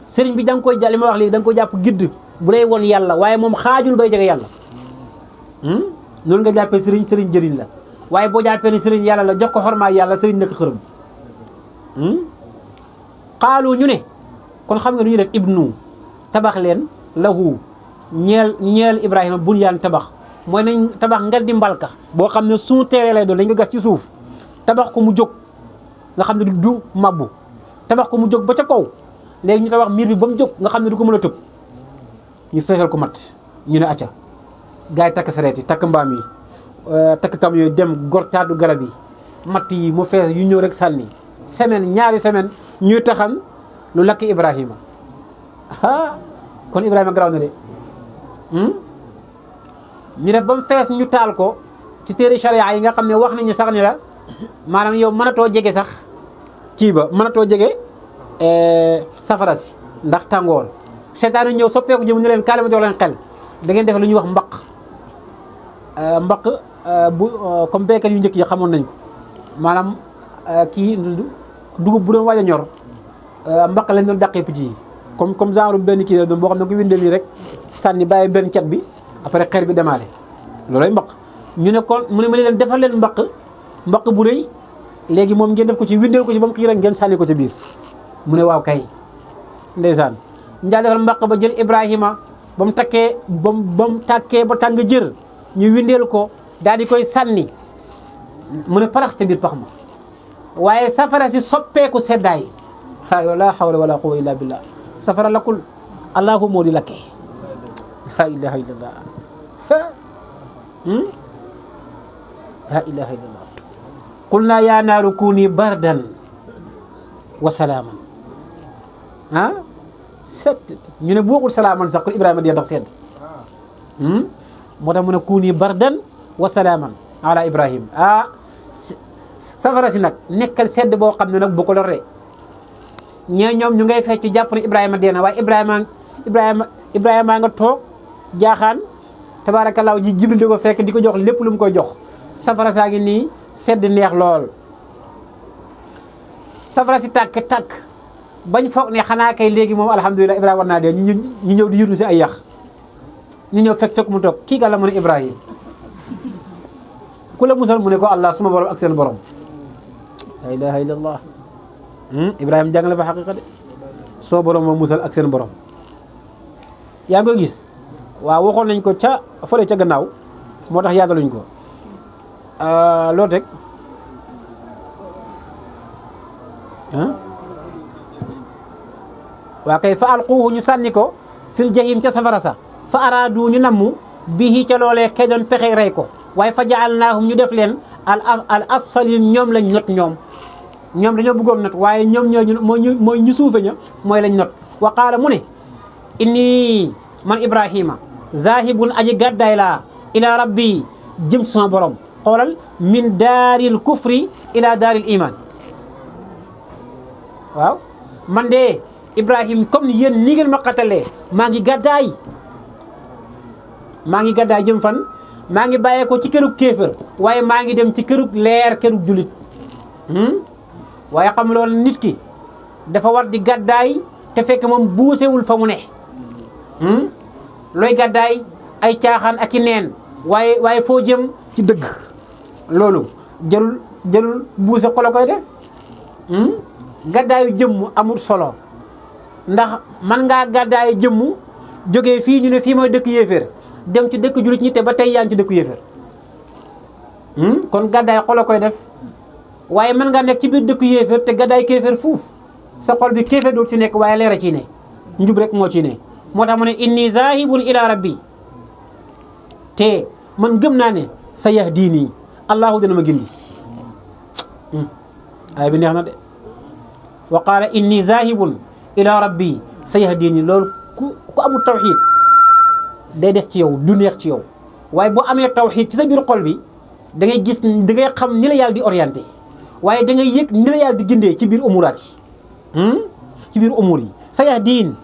sëriñ bi da nga koy li ma wax léegi da nga koy jàpp gidd bu lay won yàlla waaye moom xaajul bay jege yàlla noonu nga jàppee sëriñ jëriñ la waaye boo jàppee ni sëriñ yàlla la jox ko xormaay yàlla sëriñ nekk xërëm xaalu ñu ne kon xam nga nu ñu def ibnu tabax leen lahu ñeel Ibrahima bunyaan tabax mooy nañ tabax nga di mbalka boo xam ne suñu teeree lay doon dañ ko gas ci suuf tabax ko mu jóg nga xam ne du mabbu tabax ko mu jóg ba ca kaw léegi ñu tabax miir bi ba mu jóg nga xam ne du ko mën a tëb ñu feesal ko mat ñu ne acca gars yi takk sareet yi takk mbaam yi takk kam yooyu dem gor taatu garab yi matt yi mu fees yu ñëw rek sànni ñaari semaine ñuy taxan lu lakk Ibrahima kon Ibrahima garaaw na de ñu def ba mu fees ñu taal ko ci téere charia yi nga xam ne wax nañu sax ni la maanaam yow mënatoo jege sax kii ba mënatoo jege safara si ndax tàngoor seetaan ñëw soppeeku jëm ñu leen kaale ma jox leen xel da ngeen def lu ñuy wax mbaq bu comme béykat yu njëkk yi xamoon nañ ko maanaam kii dugub bu doon waaj a ñor mbaq lañ doon dàqee picc yi comme genre benn kii la doon boo xam ne ko windeel nii rek sànni bàyyi benn cat bi après xeer bi demaale loolay mbaq ñu ne kon mu ne ma leen defal leen mbaq bu rëy léegi moom ngeen def ko ci windeel ko ci ba mu kii rek ngeen sànni ko ci biir mu ne waaw kay ndeysaan njaa defal mbaq ba jël Ibrahima ba mu takkee ba mu tàkkee ba tàng jër ñu windeel ko daal di koy sànni mu ne parax te biir pax ma waaye safara si soppeeku seddaay laa hawla wala quwwata illa billah safara lakkul allahu moo di lakkee la ilaha illallah la ilaha illallah qulna ya naaru kuni bardan wa salaaman ñu ne bu waxul salaaman sax kon Ibrahima dee ndax sedd moo tax mu ne kuni bardan wa salaaman ala Ibrahim safara si nag nekkal sedd boo xam ne nag bu ko loree ñee ñoom ñu ngay fecc jàpp ne Ibrahima dee na waaye Ibrahima nga toog jaaxaan tabaarakallaahu ji Jibril di ko fekk di ko jox lépp lu mu koy jox safara saa ngi nii sedd neex lool safara si tàkk bañ foog ne xanaa kay léegi moom alhamdulilah Ibrahima war naa dee ñu ñëw di yurnu si ay yax ñu ñëw fekk mu toog kii gàlla mu ne Ibrahima ku la musal mu ne ko Allah suma borom ak seen borom la ilaha illallah Ibrahima jàngale fa xaqiqa de soo borom moo musal ak seen borom yaa ngi koy gis waaw waxoon nañ ko ca fële ca gannaaw moo tax yàggaluñ ko loo teg waa kay fa alquuhu ñu sànni ko fil jahim ca safara sa fa araadu ñu nammu bihi ca loolee kay doon pexe rey ko waaye fa jaalnaahum ñu def leen al asfalin ñoom lañ not ñoom dañoo bëggoon not waaye ñoom mooy ñu suufe ña mooy lañ not wa qaala mu ne inni man Ibrahima zahibun aji gàddaay laa ila rabbi jëm ci sama borom xoolal min daaril kufri ila daaril iman waaw man de Ibrahim comme ni yéen ni ngeen ma xatalee maa ngi gàddaay jëm fan maa ngi bàyyee ko ci kërug kéefër waaye maa ngi dem ci kërug leer kërug julit waaye xam loolu nit ki dafa war di gàddaay te fekk moom buusewul fa mu ne looy gàddaay ay caaxaan ak i neen waaye foo jëm ci dëgg loolu jërul buuse xolo koy def gàddaayu jëmm amul solo ndax man ngaa gàddaayu jëmm jógee fii ñu ne fii mooy dëkk yéeféer dem ci dëkk julit ñi te ba tey yaa ngi ci dëkk yéeféer kon gàddaay xolo koy def waaye mën nga nekk ci biir dëkk yéeféer te gàddaay kéeféer fuuf sa xol bi kéeféer dootu ci nekk waaye leer a ci ne njub rek moo ci ne moo tax mu ne inni zahibun ila rabbi te man gëm naa ne sa yahdini allahu dina ma gindi ay bi neex na de wa qaala inni zahibun ila rabbi sa yahdini loolu ku amul tawxid day des ci yow du neex ci yow waaye boo amee tawxid ci sa biir xol bi da ngay gis da ngay xam ni la yàlla di orienté waaye da ngay yëg ni la yàlla di gindee ci biir umuraat yi ci biir umur yi sa yahdin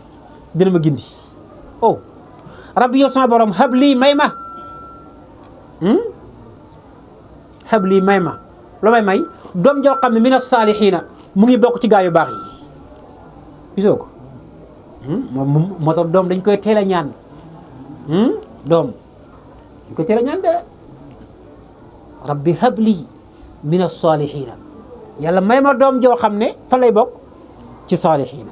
dina ma gindi rabbi yow sama borom habli may ma habli may ma loo may doom joo xam ne mina saalihiina mu ngi bokk ci gaa yu baax yi gisoo ko moo tax doom dañ koy teel a ñaan doom dañ koy teel a ñaan de rabbi habli mina saalihiina yàlla may ma doom joo xam ne fa lay bokk ci saalihiina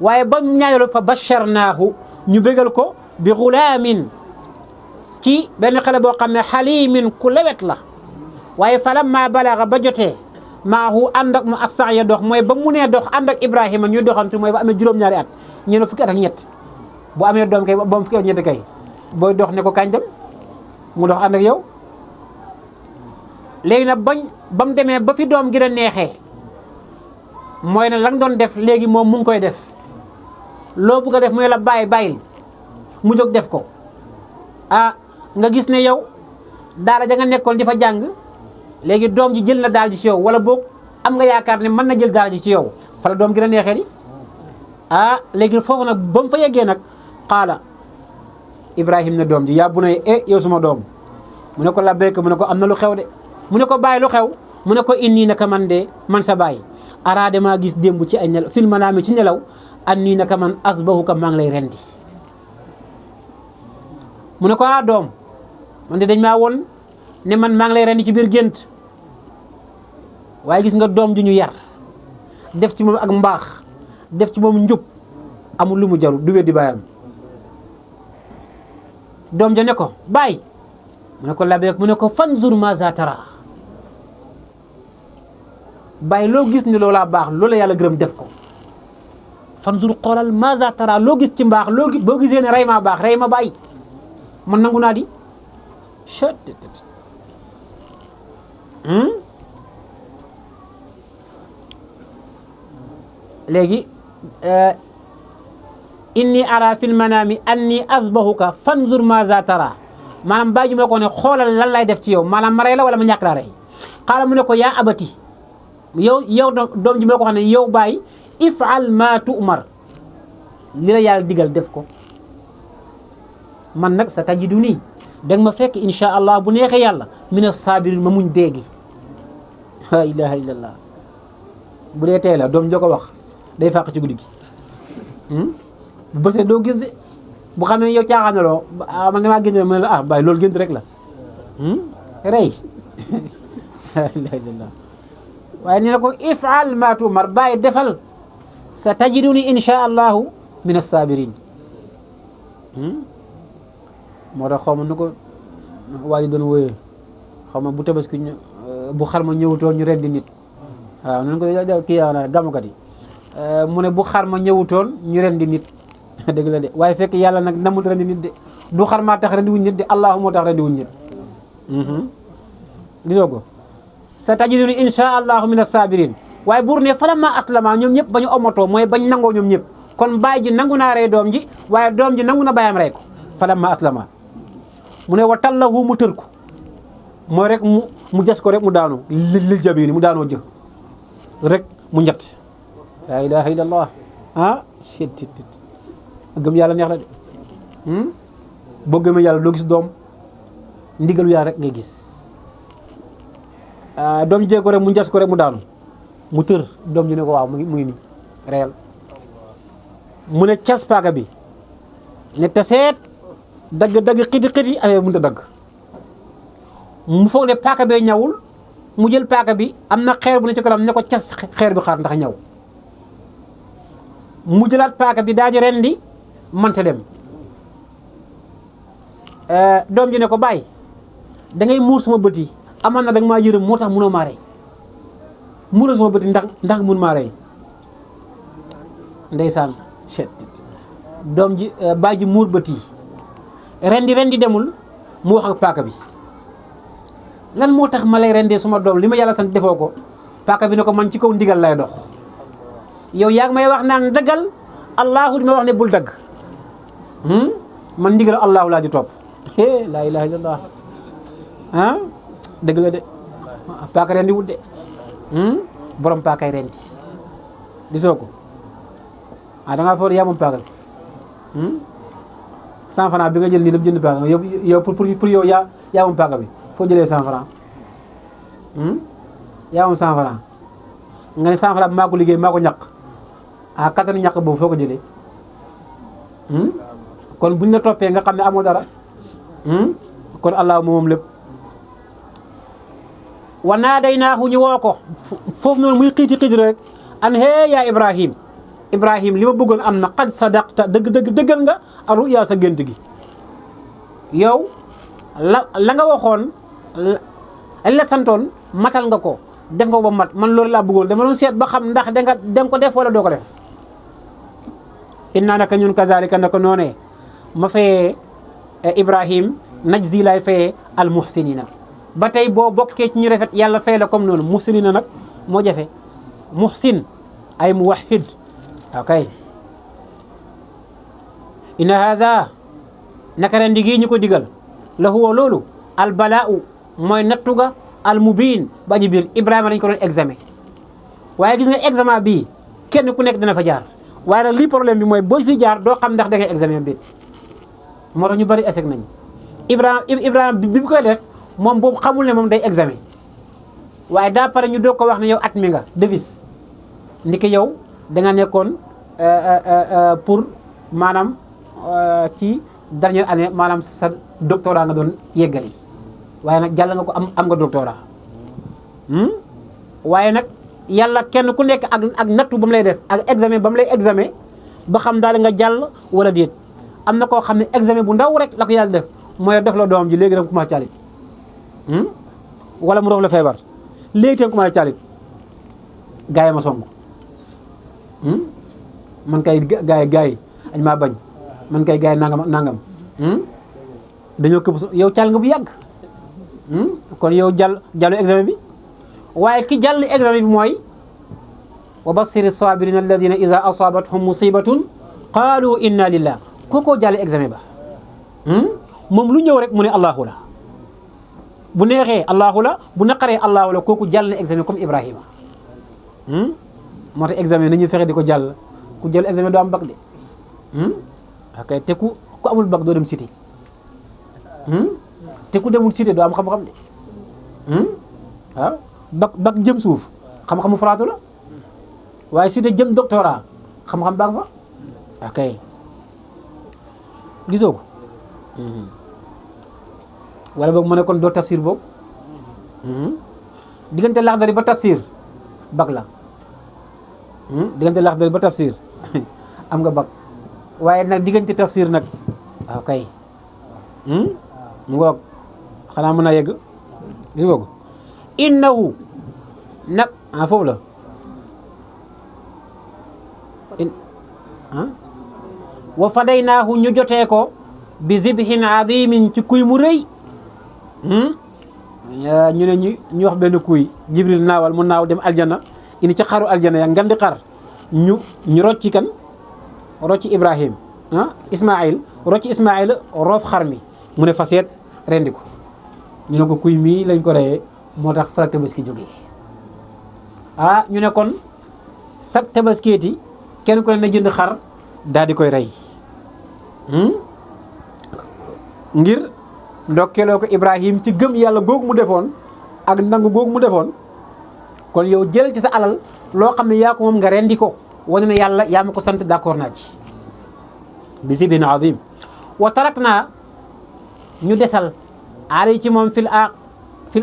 waaye ba ñaanalo fa basharnaahu ñu bégal ko bi gulaamin ci benn xale boo xam ne xalimin ku lewet la waaye falamma balaga ba jotee maahu ànd ak mu assaaya dox mooy ba mu nee dox ànd ak Ibrahima ñuy doxantu mooy ba amee juróom-ñaari at ñu ne fukki at ak ñett bu amee doom kay ba mu fukki at ak ñett kay booy dox ne ko kañ dem mu dox ànd ak yow léegi nag ba mu demee ba fi doom gi da neexee mooy ne la nga doon def léegi moom mu ngi koy def loo bëgg a def mooy la bàyyil mu jóg def ko nga gis ne yow daara ja nga nekkoon di fa jàng léegi doom ji jël na daara ji ci yow wala boog am nga yaakaar ne mën na jël daara ji ci yow fa la doom gi da neexee di léegi foofu nag ba mu fa yeggee nag qaala Ibrahim ne doom ji yaa bunayya yow suma doom mu ne ko labbayka mu ne ko am na lu xew de mu ne ko bàyyi lu xew mu ne ko inni naka man de man sa baay araade maa gis démb ci ay nelaw fil manaami ci nelaw an nii naka man asbahuka maa ngi lay rendi mu ne ko doom man de dañ maa woon ne man maa ngi lay rendi ci biir gént waaye gis nga doom ju ñu yar def ci moom ak mbaax def ci moom njub amul lu mu jaru du weddi baayam doom ja ne ko baay mu ne ko labeek mu ne ko fanzur maza tara baay loo gis ni loolaa baax loola yàlla gërëm def ko fanzur xoolal maza tara loo gis ci mbaax boo gisee ne rey maa baax rey ma bàyyi man nangu naa di léegi inni ara fil manami anni asbahuka fanzur maza tara maanaam bàyyi ji ma ko ne xoolal lan lay def ci yow maanaam ma rey la wala ma ñàkk laa rey xaala mu ne ko yaa abati yow doom ji ma ko xam ne yow bàyyi ifal ma tu'mar li la yàlla digal def ko man nag sa tajidu nii danga ma fekk insha allah bu neexee yàlla mina sabirin ma muñ déegi la ilaha illallah bu dee tey la doom joo ko wax day fàq ci guddi gi bu bësee doo gis de bu xamee yow caaxaanaloo man damaa génn ma ne la bàyyi loolu gént rek la rey la ilaha illallah waaye nee na ko ifal ma tu'mar bàyyi defal sa tajiduni insha allahu min as-sabirin moo tax xaw ma nu ko waa ji doon wóyee xaw ma bu tabaski bu xar ma ñëwutoon ñu rendi nit waaw nan ko kii yaa na gàmmukat yi mu ne bu xar ma ñëwutoon ñu rendi nit dëgg la de waaye fekk yàlla nag namul rendi nit de du xar maa tax rendi wuñ nit de allahu moo tax rendi wuñ nit gisoo ko sa tajiduni insha allahu min as-sabirin waaye buur ne falamma aslama ñoom ñëpp ba ñu omatoo mooy bañ nangoo ñoom ñëpp kon baay ji nangu naa rey doom ji waaye doom ji nangu na baayam rey ko falamma aslama mu ne wa tallahu mu tër ko mooy rek mu jas ko rek mu daanu lil jabini mu daanoo jë rek mu njat la ilaha illallah gëm yàlla neex la de boo gëmee yàlla doo gis doom ndigalu yàlla rek ngay gis doom ji jee ko rek mu jas ko rek mu daanu mu tër doom ji ne ko waaw mu ngi nii réel mu ne cas paaka bi ne taseet dagg xiti affaire mënut a dagg mu foog ne paaka bee ñawul mu jël paaka bi am na xeer bu ne ci kanam ne ko cas xeer bi xaar ndax ñaw mu jëlaat paaka bi daa di rendi mënta dem doom ji ne ko bàyyi da ngay muur sama bët yi amaan na da nga maa yërëm moo tax mënoo maa rey muural sama bët yi ndax mun maa rey ndeysaan doom ji bàyyi ji muur bët yi rendi demul mu wax ak paaka bi lan moo tax ma lay rendee suma doom li ma yàlla sant defoo ko paaka bi ne ko man ci kaw ndigal lay dox yow yaa ngi may wax naan dëggal allahu di ma wax ne bul dëgg man ndigal allahu laa di topp laa ilaha illallah dëgg la de paaka rendi wut de borom paakay rendi gisoo ko da ngaa foog yaa moom paaka bi 100 francs bi nga jël nii dem jënd paaka yow pour yow yaa moom paaka bi foo jëlee 100 francs yaa moom 100 francs nga ne 100 francs bi maa ko liggéey maa ko ñaq kattanu ñaq boobu foo ko jëlee kon buñ la toppee nga xam ne amoo dara kon allah moom lépp wa naadaynaahu ñu woo ko foofu noonu muy xiiti rek an hee yaa Ibrahim li ma bëggoon am na qad sadaqta dëggal nga ar-ru'ya sa gént gi yow la nga waxoon la santoon matal nga ko def nga ko ba mat man loolu laa bëggoon dama doon seet ba xam ndax danga ko def wala doo ko def inna naka ñun kazalika naka noonee ma fayee Ibrahim najzi laay fayee al muhsinina ba tey boo bokkee ci ñu rafet yàlla fay la comme noonu muhsinina nag moo jafe muhsin ay muwahhid ok inna haza naka ren di ñu ko digal la huwa loolu al balaa'u mooy nattuga al mubin ba ñu biir Ibrahima dañ ko doon examen waaye gis nga examen bii kenn ku nekk dina fa jaar waaye nag lii problème bi mooy boo fi jaar doo xam ndax da ngay examen bi moo tax ñu bari échec nañ Ibrahima bi koy def moom boobu xamul ne moom day examen waaye daa pare ñu doog ko wax ne yow at mi nga devis ni ki yow da nga nekkoon pour maanaam ci dernière année maanaam sa doctorat nga doon yeggali waaye nag jàll nga ko am nga doctorat waaye nag yàlla kenn ku nekk ak nattu ba mu lay def ak examen ba mu lay examen ba xam daal nga jàll wala déet am na koo xam ne examen bu ndaw rek la ko yàlla def mooy def la doom ji léegi danga commencé caalit wala mu rof la feebar léegi te nga commencé caalit gaa yi ma song man kay gaay añ maa bañ man kay gaay nangam dañoo këpp yow cal nga bu yàgg kon yow jàllu examen bi waaye ki jàll examen bi mooy wa bassiri sabirina alladina ida asabathum musibatun qaalu inna lillah kookoo jàll examen ba moom lu ñëw rek mu ne allahu la bu neexee allahu la bu naqaree allahu la kooku jàll na examen comme Ibrahima moo tax examen nañuy fexe di ko jàll ku jël examen doo am bac de ok te ku amul bac doo dem cité te ku demul cité doo am xam-xam de waaw bac jëm suuf xam-xamu faraatu la waaye cité jëm doctorat xam-xam baa nga fa ok gisoo ko wala boog mu ne kon doo tafsir boobu diggante Laxdari ba tafsir bac la diggante Laxdari ba tafsir am nga bac waaye nag diggante tafsir nag ok mu ngoog xanaa mën naa yegg gis nga ko innahu nag foofu la wa fadaynaahu ñu jotee ko bi zibhin azimin ci kuy mu rëy ñu ne ñu wax benn kuy jibril naawal mu naaw dem aljana indi ci xaru aljana ya ngan di xar ñu rocci kan rocci ibrahim ismail rocci ismail roof xar mi mu ne faseet rendi ko ñu ne ko kuy mii lañ ko reyee moo tax farak tabaski jógee ñu ne kon sak tabaskeeti kenn ku ne na jënd xar daal di koy rey ngir ndokkeeloo ko Ibrahim ci gëm yàlla googu mu defoon ak nangu googu mu defoon kon yow jël ci sa alal loo xam ne yaa ko moom nga rendi ko wane ne yàlla yaa ma ko sant d'accord naa ci bi zibhin azim wa tarak naa ñu desal alay ci moom fil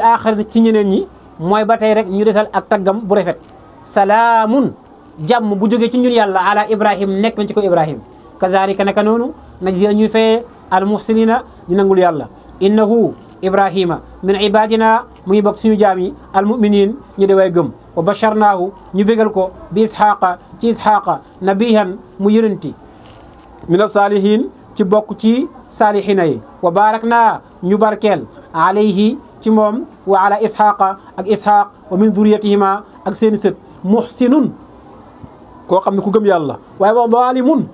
aaxir ci ñeneen ñi mooy ba tey rek ñu desal ak taggam bu rafet salaamun jàmm bu jógee ci ñun yàlla ala Ibrahim nekk na ci ko Ibrahim kazalika naka noonu najzi ñuy fayee al muhsinina di nangul yàlla innahu Ibrahima min ibadina mu ngi bokk suñu jaam yi al muminin ñu de way gëm wa basharnaahu ñu bégal ko bi ishaqa ci ishaqa nabihan mu yonenti min as-salihin ci bokk ci salihina yi wa barakna ñu barkeel alayhi ci moom wa ala ishaqa ak ishaq wa min dhurriyatihima ak seeni sët muhsinun koo xam ne ku gëm yàlla waaye wa zalimun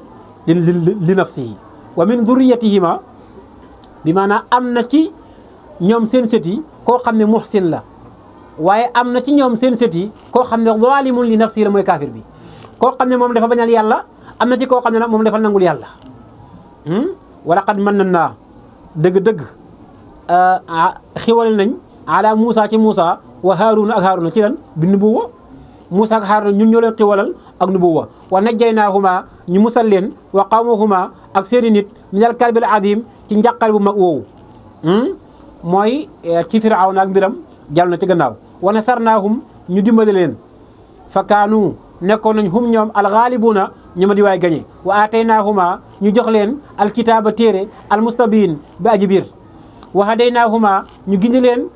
li nafsihi wa min dhurriyatihima bi maanaam am na ci ñoom seen sët yi koo xam ne muhsin la waaye am na ci ñoom seen sët yi koo xam ne zalimun li nafsihi la mooy kaafir bi koo xam ne moom dafa bañal yàlla am na ci koo xam ne nag moom dafa nangul yàlla wa laqad mannanaa dëgg-dëgg xiwal nañ ala Moussa ci Moussa wa Haaruna ak Haaruna ci lan bi nubuwa Moussa ak Haaruna ñun ñoo leen xiwalal ak nubuwa wa najjaynaahuma ñu musal leen wa qawmahuma ak seeni nit minal karbil azim ci njàqare bu mag woowu mooy ci Firawna ak mbiram jàll na ci gannaaw wa nasarnaahum ñu dimbale leen fa kaanu nekkoon nañ hum ñoom alxaalibuuna ñu ma di waay gañe wa aataynaahuma ñu jox leen alkitaaba téere almustabin bi aji biir wa hadaynaahuma ñu gindi leen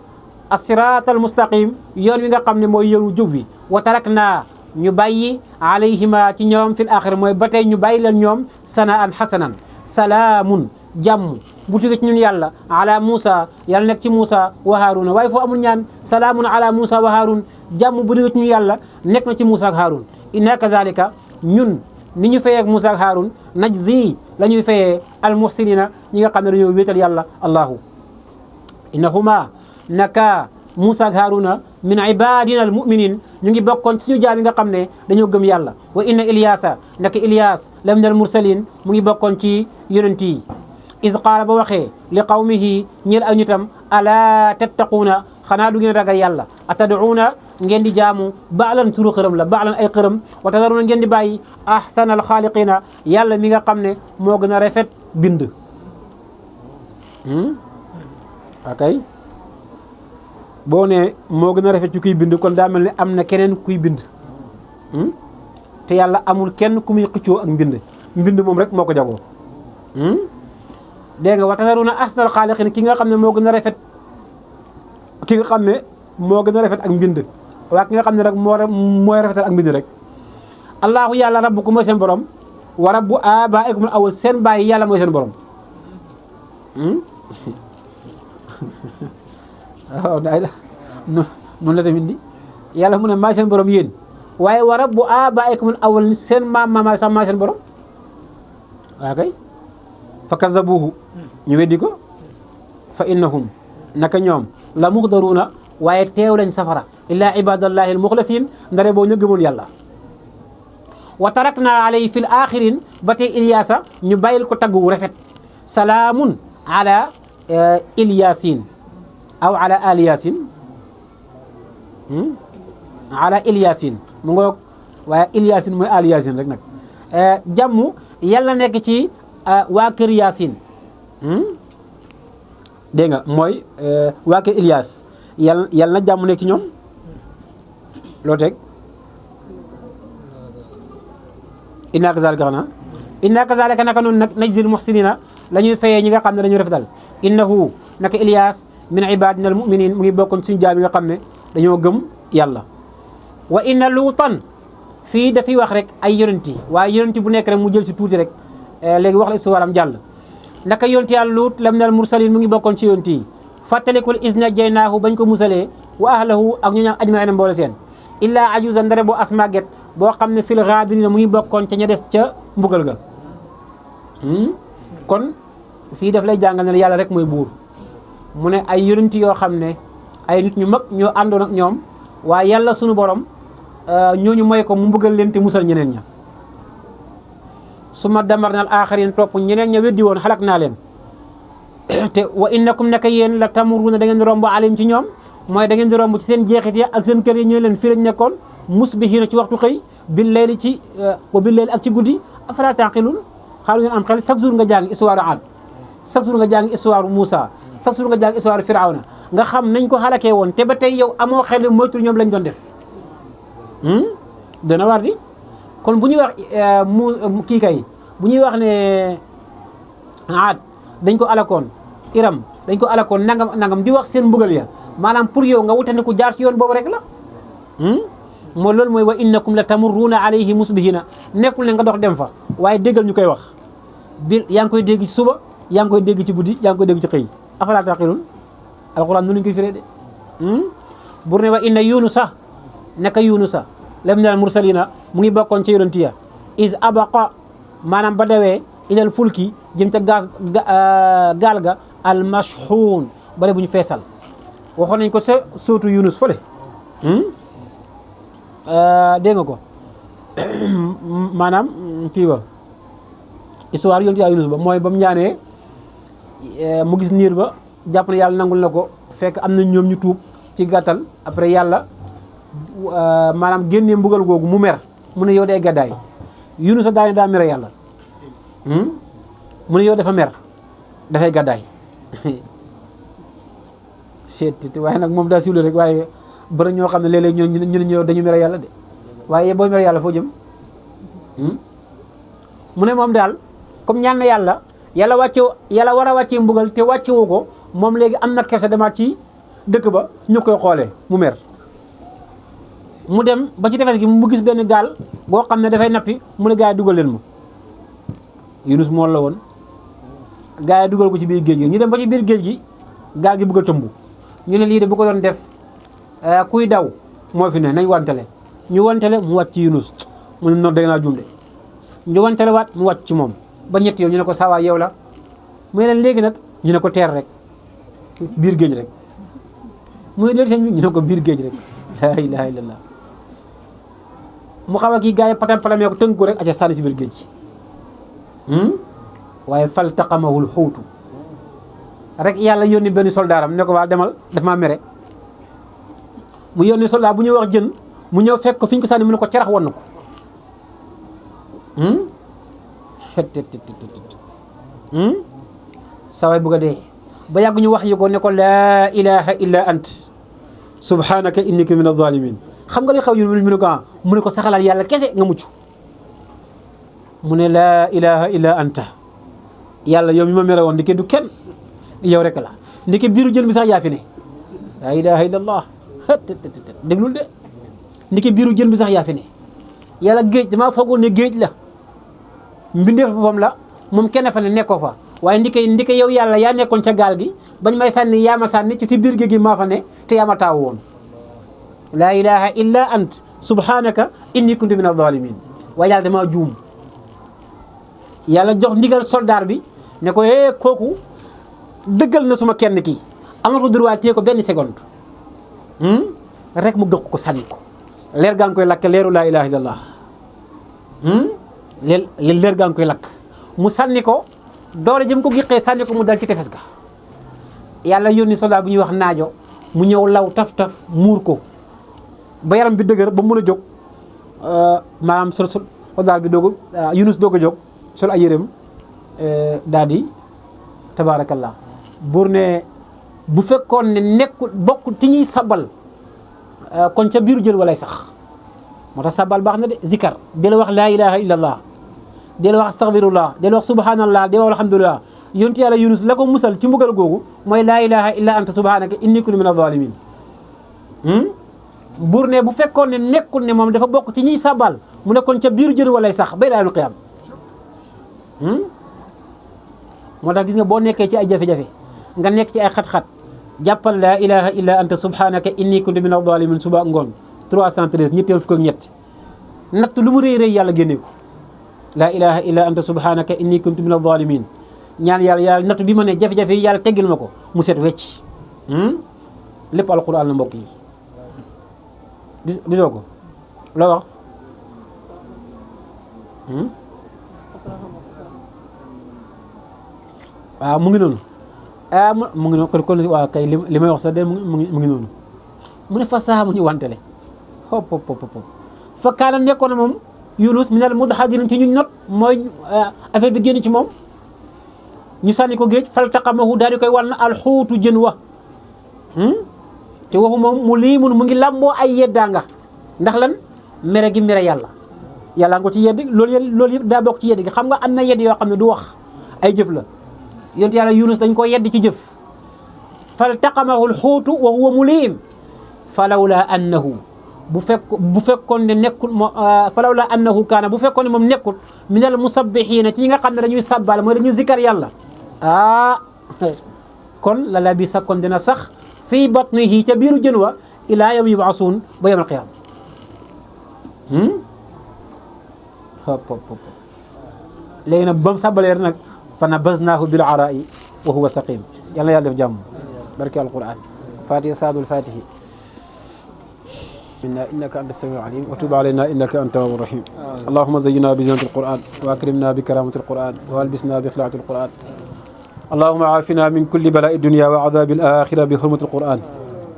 as-siraat al-mustaqim yoon wi nga xam ne mooy yoon wu jub bi wa tarakna ñu bàyyi alayhima ci ñoom fil axira mooy ba tey ñu bàyyi leen ñoom sanaan xasanan salaamun jàmm bu tuggee ci ñun yàlla ala Moussa yàlla nekk ci Moussa wa Haaruna waaye foo amul ñaan salaamun ala Moussa wa Haarun jàmm bu tuggee ci ñun yàlla nekk na ci Moussa ak Haarun inna kazalika ñun ni ñu fayee ak Moussa ak Haarun najzi la ñuy fayee al muhsinina ñi nga xam ne dañoo wéetal yàlla allahu innahuma naka Moussa ak Haaruna min ibadina al muminin ñu ngi bokkoon ci suñu jaam yi nga xam ne dañoo gëm yàlla wa inna Ilyasa naka Ilyas la min al mursalin mu ngi bokkoon ci yonent yi is qaala ba waxee li qawmihi ñeel ay nitam alaa tattaquuna xanaa du ngeen ragal yàlla atad'uuna ngeen di jaamu baalan turu xërëm la baalan ay xërëm wa tadaruuna ngeen di bàyyi ahsanal xaaliqiina yàlla mi nga xam ne moo gën a rafet bind akay boo ne moo gën a rafet ci kuy bind kon daa mel ne am na keneen kuy bind te yàlla amul kenn ku muy xëccoo ak mbind moom rek moo ko jagoo dégg nga wa tadaruuna ahsanal xaaliqiina ki nga xam ne moo gën a rafet ak mbind waaye ki nga xam ne rek mooy rafetal ak mbind rek allahu yàlla rabbukum mooy seen borom wa rabbu abaikumul awwal seen baay yàlla mooy seen borom waaw daay la noonu la tamit di yàlla mu ne maa seen borom yéen waaye wa rabbu abaikumul awwal seen maam sax maa seen borom waa kay fa kazabuhu ñu weddi ko fa innahum naka ñoom la muxdaruuna waaye teew lañ safara illaa ibadallahi almuxlasin ndare boo ñu gëmoon yàlla wa tarakna alayhi fil axirin ba tey Ilyaasa ñu bàyyil ko tagg wu rafet salaamun ala Ilyasin aw ala Aliyasin ala Ilyasin mu ngoog waaye Ilyasin mooy Aliyasin rek nag jàmm yàlla nekk ci waa kër Yaasin dégg nga mooy waa kër Ilyas yàlla na jàmm nekk ci ñoom loo teg inna kazalika xanaa inna kazalika naka noonu nag najzil muhsinina la ñuy fayee ñi nga xam ne dañuy rafetal innahu naka Ilyas min ibadina al muminin mu ngi bokkoon suñu jaam yi nga xam ne dañoo gëm yàlla wa inna luutan fii dafay wax rek ay yonenti waaye yonenti bu nekk rek mu jël si tuuti rek léegi wax la istuwaaram jàll naka yonti yàlla luut lam nal mursalin mu ngi bokkoon ci yonti yi fàttalikul isna jaynaahu bañ ko musalee wa ahlahu ak ñu ñaam ajmaina mboole seen illaa ajuza ndare boo asmaget boo xam ne fil ghaabirina mu ngi bokkoon ca ña des ca mbugal ga kon fii daf lay jàngal ne yàlla rek mooy buur mu ne ay yonenti yoo xam ne ay nit ñu mag ñoo àndoon ak ñoom waaye yàlla sunu borom ñooñu mooy ko mu mbugal leen te musal ñeneen ña suma damar nal aaxarin topp ñeneen ña weddi woon xalak naa leen te wa innakum naka yéen la tamuruna da ngeen di romb alim ci ñoom mooy da ngeen di romb ci seen jeexit ya ak seen kër yi ñooy leen fii lañ nekkoon musbihina ci waxtu xëy bil layli ci wa bil layli ak ci guddi afala taqilun xaalu ngeen am xel chaque jour nga jàng histoire Aad chaque jour nga jàng histoire Moussa chaque jour nga jàng histoire Firawna nga xam nañ ko xalakee woon te ba tey yow amoo xel moytul ñoom lañ doon def dana war di kon bu ñuy wax kii kay bu ñuy wax ne Aad dañ ko alakoon Iram dañ ko alakoon nangam di wax seen mbugal ya maanaam pour yow nga wutandi ku jaar ci yoon boobu rek la moo loolu mooy wa innakum la tamurruuna alayhi musbihina nekkul ne nga dox dem fa waaye déggal ñu koy wax bi yaa ngi koy dégg ci suba yaa ngi koy dégg ci guddi yaa ngi koy dégg ci xëy afalaa taqilun alquran nu ñu koy firee de bur ne wa inna yunusa naka yunusa la minal mursalina mu ngi bokkoon ci yonent ya is abaqa maanaam ba dawee ilal fulki jëm ca gaal ga al mashhuun bare bu ñu feesal waxoon nañ ko sa sootu Yunus fële dégg nga ko maanaam kii ba histoire yonent Yunus ba mooy ba mu ñaanee mu gis niir ba jàpp ne yàlla nangul na ko fekk am na ñoom ñu tuub ci gàttal après yàlla maanaam génnee mbugal googu mu mer mu ne yow day gàddaay Yunus a daane daa mere yàlla mu ne yow dafa mer dafay gàddaay seet waaye nag moom daa siwle rek waaye bëri ñoo xam ne léeg-léeg ñu ne ñëw dañu mere yàlla de waaye booy mere yàlla foo jëm mu ne moom daal comme ñaan na yàlla war a wàccee mbugal te wàccewu ko moom léegi am na kersa demaat ci dëkk ba ñu koy xoolee mu mer mu dem ba ci tefes gi mu gis benn gaal boo xam ne dafay nappi mu ne gaa yi dugal leen ma Yunus mool la woon gaa yi dugal ko ci biir géej gi ñu dem ba ci biir géej gi gaal gi bëgg a tëmb ñu ne lii de bu ko doon def kuy daw moo fi ne nañ wantale ñu wantale mu wàcc ci Yunus mu ne noonu da naa juum de ñu wantale waat mu wàcc ci moom ba ñett yow ñu ne ko saawaay yow la mu ne leen léegi nag ñu ne ko teer rek biir géej rek mu ne leen seen ñu ne ko biir géej rek laa ilaha illallah mu xaw a kii gars yi patamee ko tënk ko rek aca sànni si biir géej gi waaye fal taqamahul xuutu rek yàlla yónni benn soldaaram ne ko waa demal daf maa mere mu yónni soldat bu ñuy wax jën mu ñëw fekk ko fi ñu ko sànni mu ne ko carax wan na ko saway bugg a dee ba yàgg ñu wax yi ko ne ko laa ilaha illa ant subhanaka innaka min adh-dhalimin xam nga li xaw ñu mu ne ko mu ne ko saxalal yàlla kese nga mucc mu ne laa ilaha illa anta yàlla yow mi ma mere woon ndike du kenn yow rek la ndike biiru jën bi sax yaa fi ne laa ilaha illa allah déglul de ndike biiru jën bi sax yaa fi ne yàlla géej damaa foogoon ne géej la mbindeef boppam la moom kenn fa ne nekkoo fa waaye ndike yow yàlla yaa nekkoon ca gaal gi bañ may sànni yaa ma sànni ci si biir géej gi maa fa ne te yaa ma taaw woon laa ilaha illa ant subhanaka inni kuntu min adh-dhalimin waaye yàlla damaa juum yàlla jox ndigal soldaar bi ne ko kooku dëggal na suma kenn kii amatu droit téye ko benn seconde rek mu gëq ko sànni ko leer gaa ngi koy lakk leeru laa ilaha illallah leer gaa ngi koy lakk mu sànni ko doole jëm ko giqee sànni ko mu dal ci tefes ga yàlla yónni soldat bu ñuy wax naajo mu ñëw law taf muur ko ba yaram bi dëgër ba mun a jóg maanaam soldat bi doog Yunus doog a jóg sol ay yërëm daal di tabaarakallah buur ne bu fekkoon ne nekkul bokk ci ñuy sabal kon ca biiru jël walay sax moo tax sabal baax na de zikar dela wax laa ilaha illallah dela wax astaghfirullah dela wax subhanallah dela wax alhamdulillah yonent yàlla Yunus la ko musal ci mbugal googu mooy laa ilaha illa anta subhanaka inni kuntu min adh-dhalimin buur ne bu fekkoon ne nekkul ne moom dafa bokk ci ñuy sabal mu nekkoon ca biiru jël walay sax bay daanu qiyam moo tax gis nga boo nekkee ci ay jafe-jafe nga nekk ci ay xat-xat jàppal laa ilaha illa anta subhanaka inni kuntu min adh-dhalimin suba ngoon 313 ñetteel fukk ak ñett natt lu mu rëy rëy yàlla génne ko laa ilaha illa anta subhanaka inni kuntu min adh-dhalimin ñaan yàlla natt bi ma ne jafe-jafe yi yàlla teggil ma ko mu set wecc lépp alquran la mbokk yi gisoo ko loo wax waaw mu ngi noonu mu ngi noonu kon waaw kay li may wax sax de mu ngi noonu mu ne fasaha mu ñu wantele hop fa kaana nekkoon na moom Yunus minal mudhadin ci ñu not mooy affaire bi génn ci moom ñu sànni ko géej faltaqamahu daal di koy wan alxuutu jën wa te waxu moom mu liimun mu ngi làmboo ay yeddaanga ndax lan mere gi mere yàlla nga ko ci yedd loolu yëpp daa bokk ci yedd gi xam nga am na yedd yoo xam ne du wax ay jëf la yonent yàlla Yunus dañ ko yedd ci jëf faltaqamahu alxuutu wa huwa mulim falawla annahu bu fekkoon ne nekkul falawla annahu kaana bu fekkoon ne moom nekkul minal musabbihiina ci ñi nga xam ne dañuy sabbal mooy dañuy zikar yàlla kon la la bi sakkoon dina sax fii batnihi ca biiru jën wa ilaa yawmi yub'asuun ba yawmal qiyaama léegi nag ba mu sabbalee nag fa nabaznaahu bil araa'i wa huwa saqiim yal na yàlla def jàmm barke alquran fatiha saadul fatihi منا إنك أنت السميع العليم وتب علينا إنك أنت التواب الرحيم اللهم زينا بزينة القرآن وأكرمنا بكرامة القرآن وألبسنا بخلاعة القرآن اللهم عافنا من كل بلاء الدنيا وعذاب الآخرة بحرمة القرآن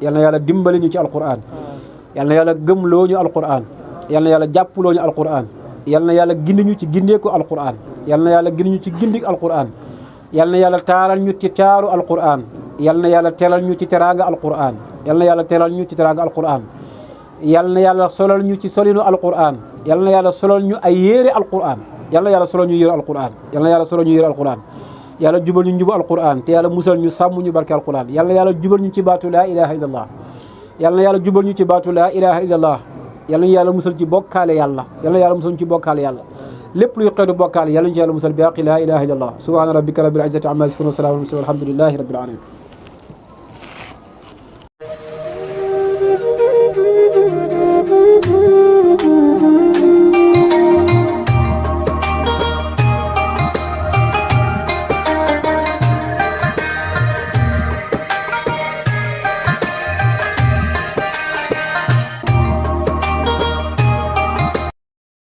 يالنا يالا ديمبالي ñu ci القرآن يالنا يالا gëmloo ñu القرآن يالنا يالا jàppaloo ñu القرآن يالنا يالا gindi ñu ci gindeeku القرآن يالنا يالا gindi ñu ci gindik القرآن يالنا يالا taaral ñu ci taaru القرآن يالنا يالا teral ñu ci teraanga القرآن يالنا يالا teral ñu ci teraanga القرآن yal na yàlla solal ñu ci solinu alquran yal na yàlla solal ñu ay yére alquran yal na yàlla solal ñu yére alquran yal na yàlla solal ñu yére alquran yàlla jubal ñu njubu alquran te yàlla musal ñu sàmm ñu barke alquran yal na yàlla jubal ñu ci baatu laa ilaha illallah yal na yàlla jubal ñu ci baatu laa ilaha illallah yal na yàlla musal ci bokkaale yàlla yal na yàlla musal ñu ci bokkaale yàlla lépp luy xeetu bokkaale yàlla ñu ci yàlla musal bi haqi laa ilaha illallah subhana rabbika rabbil izzati amma yasifun wa salamun alhamdulillahi rabbil alamin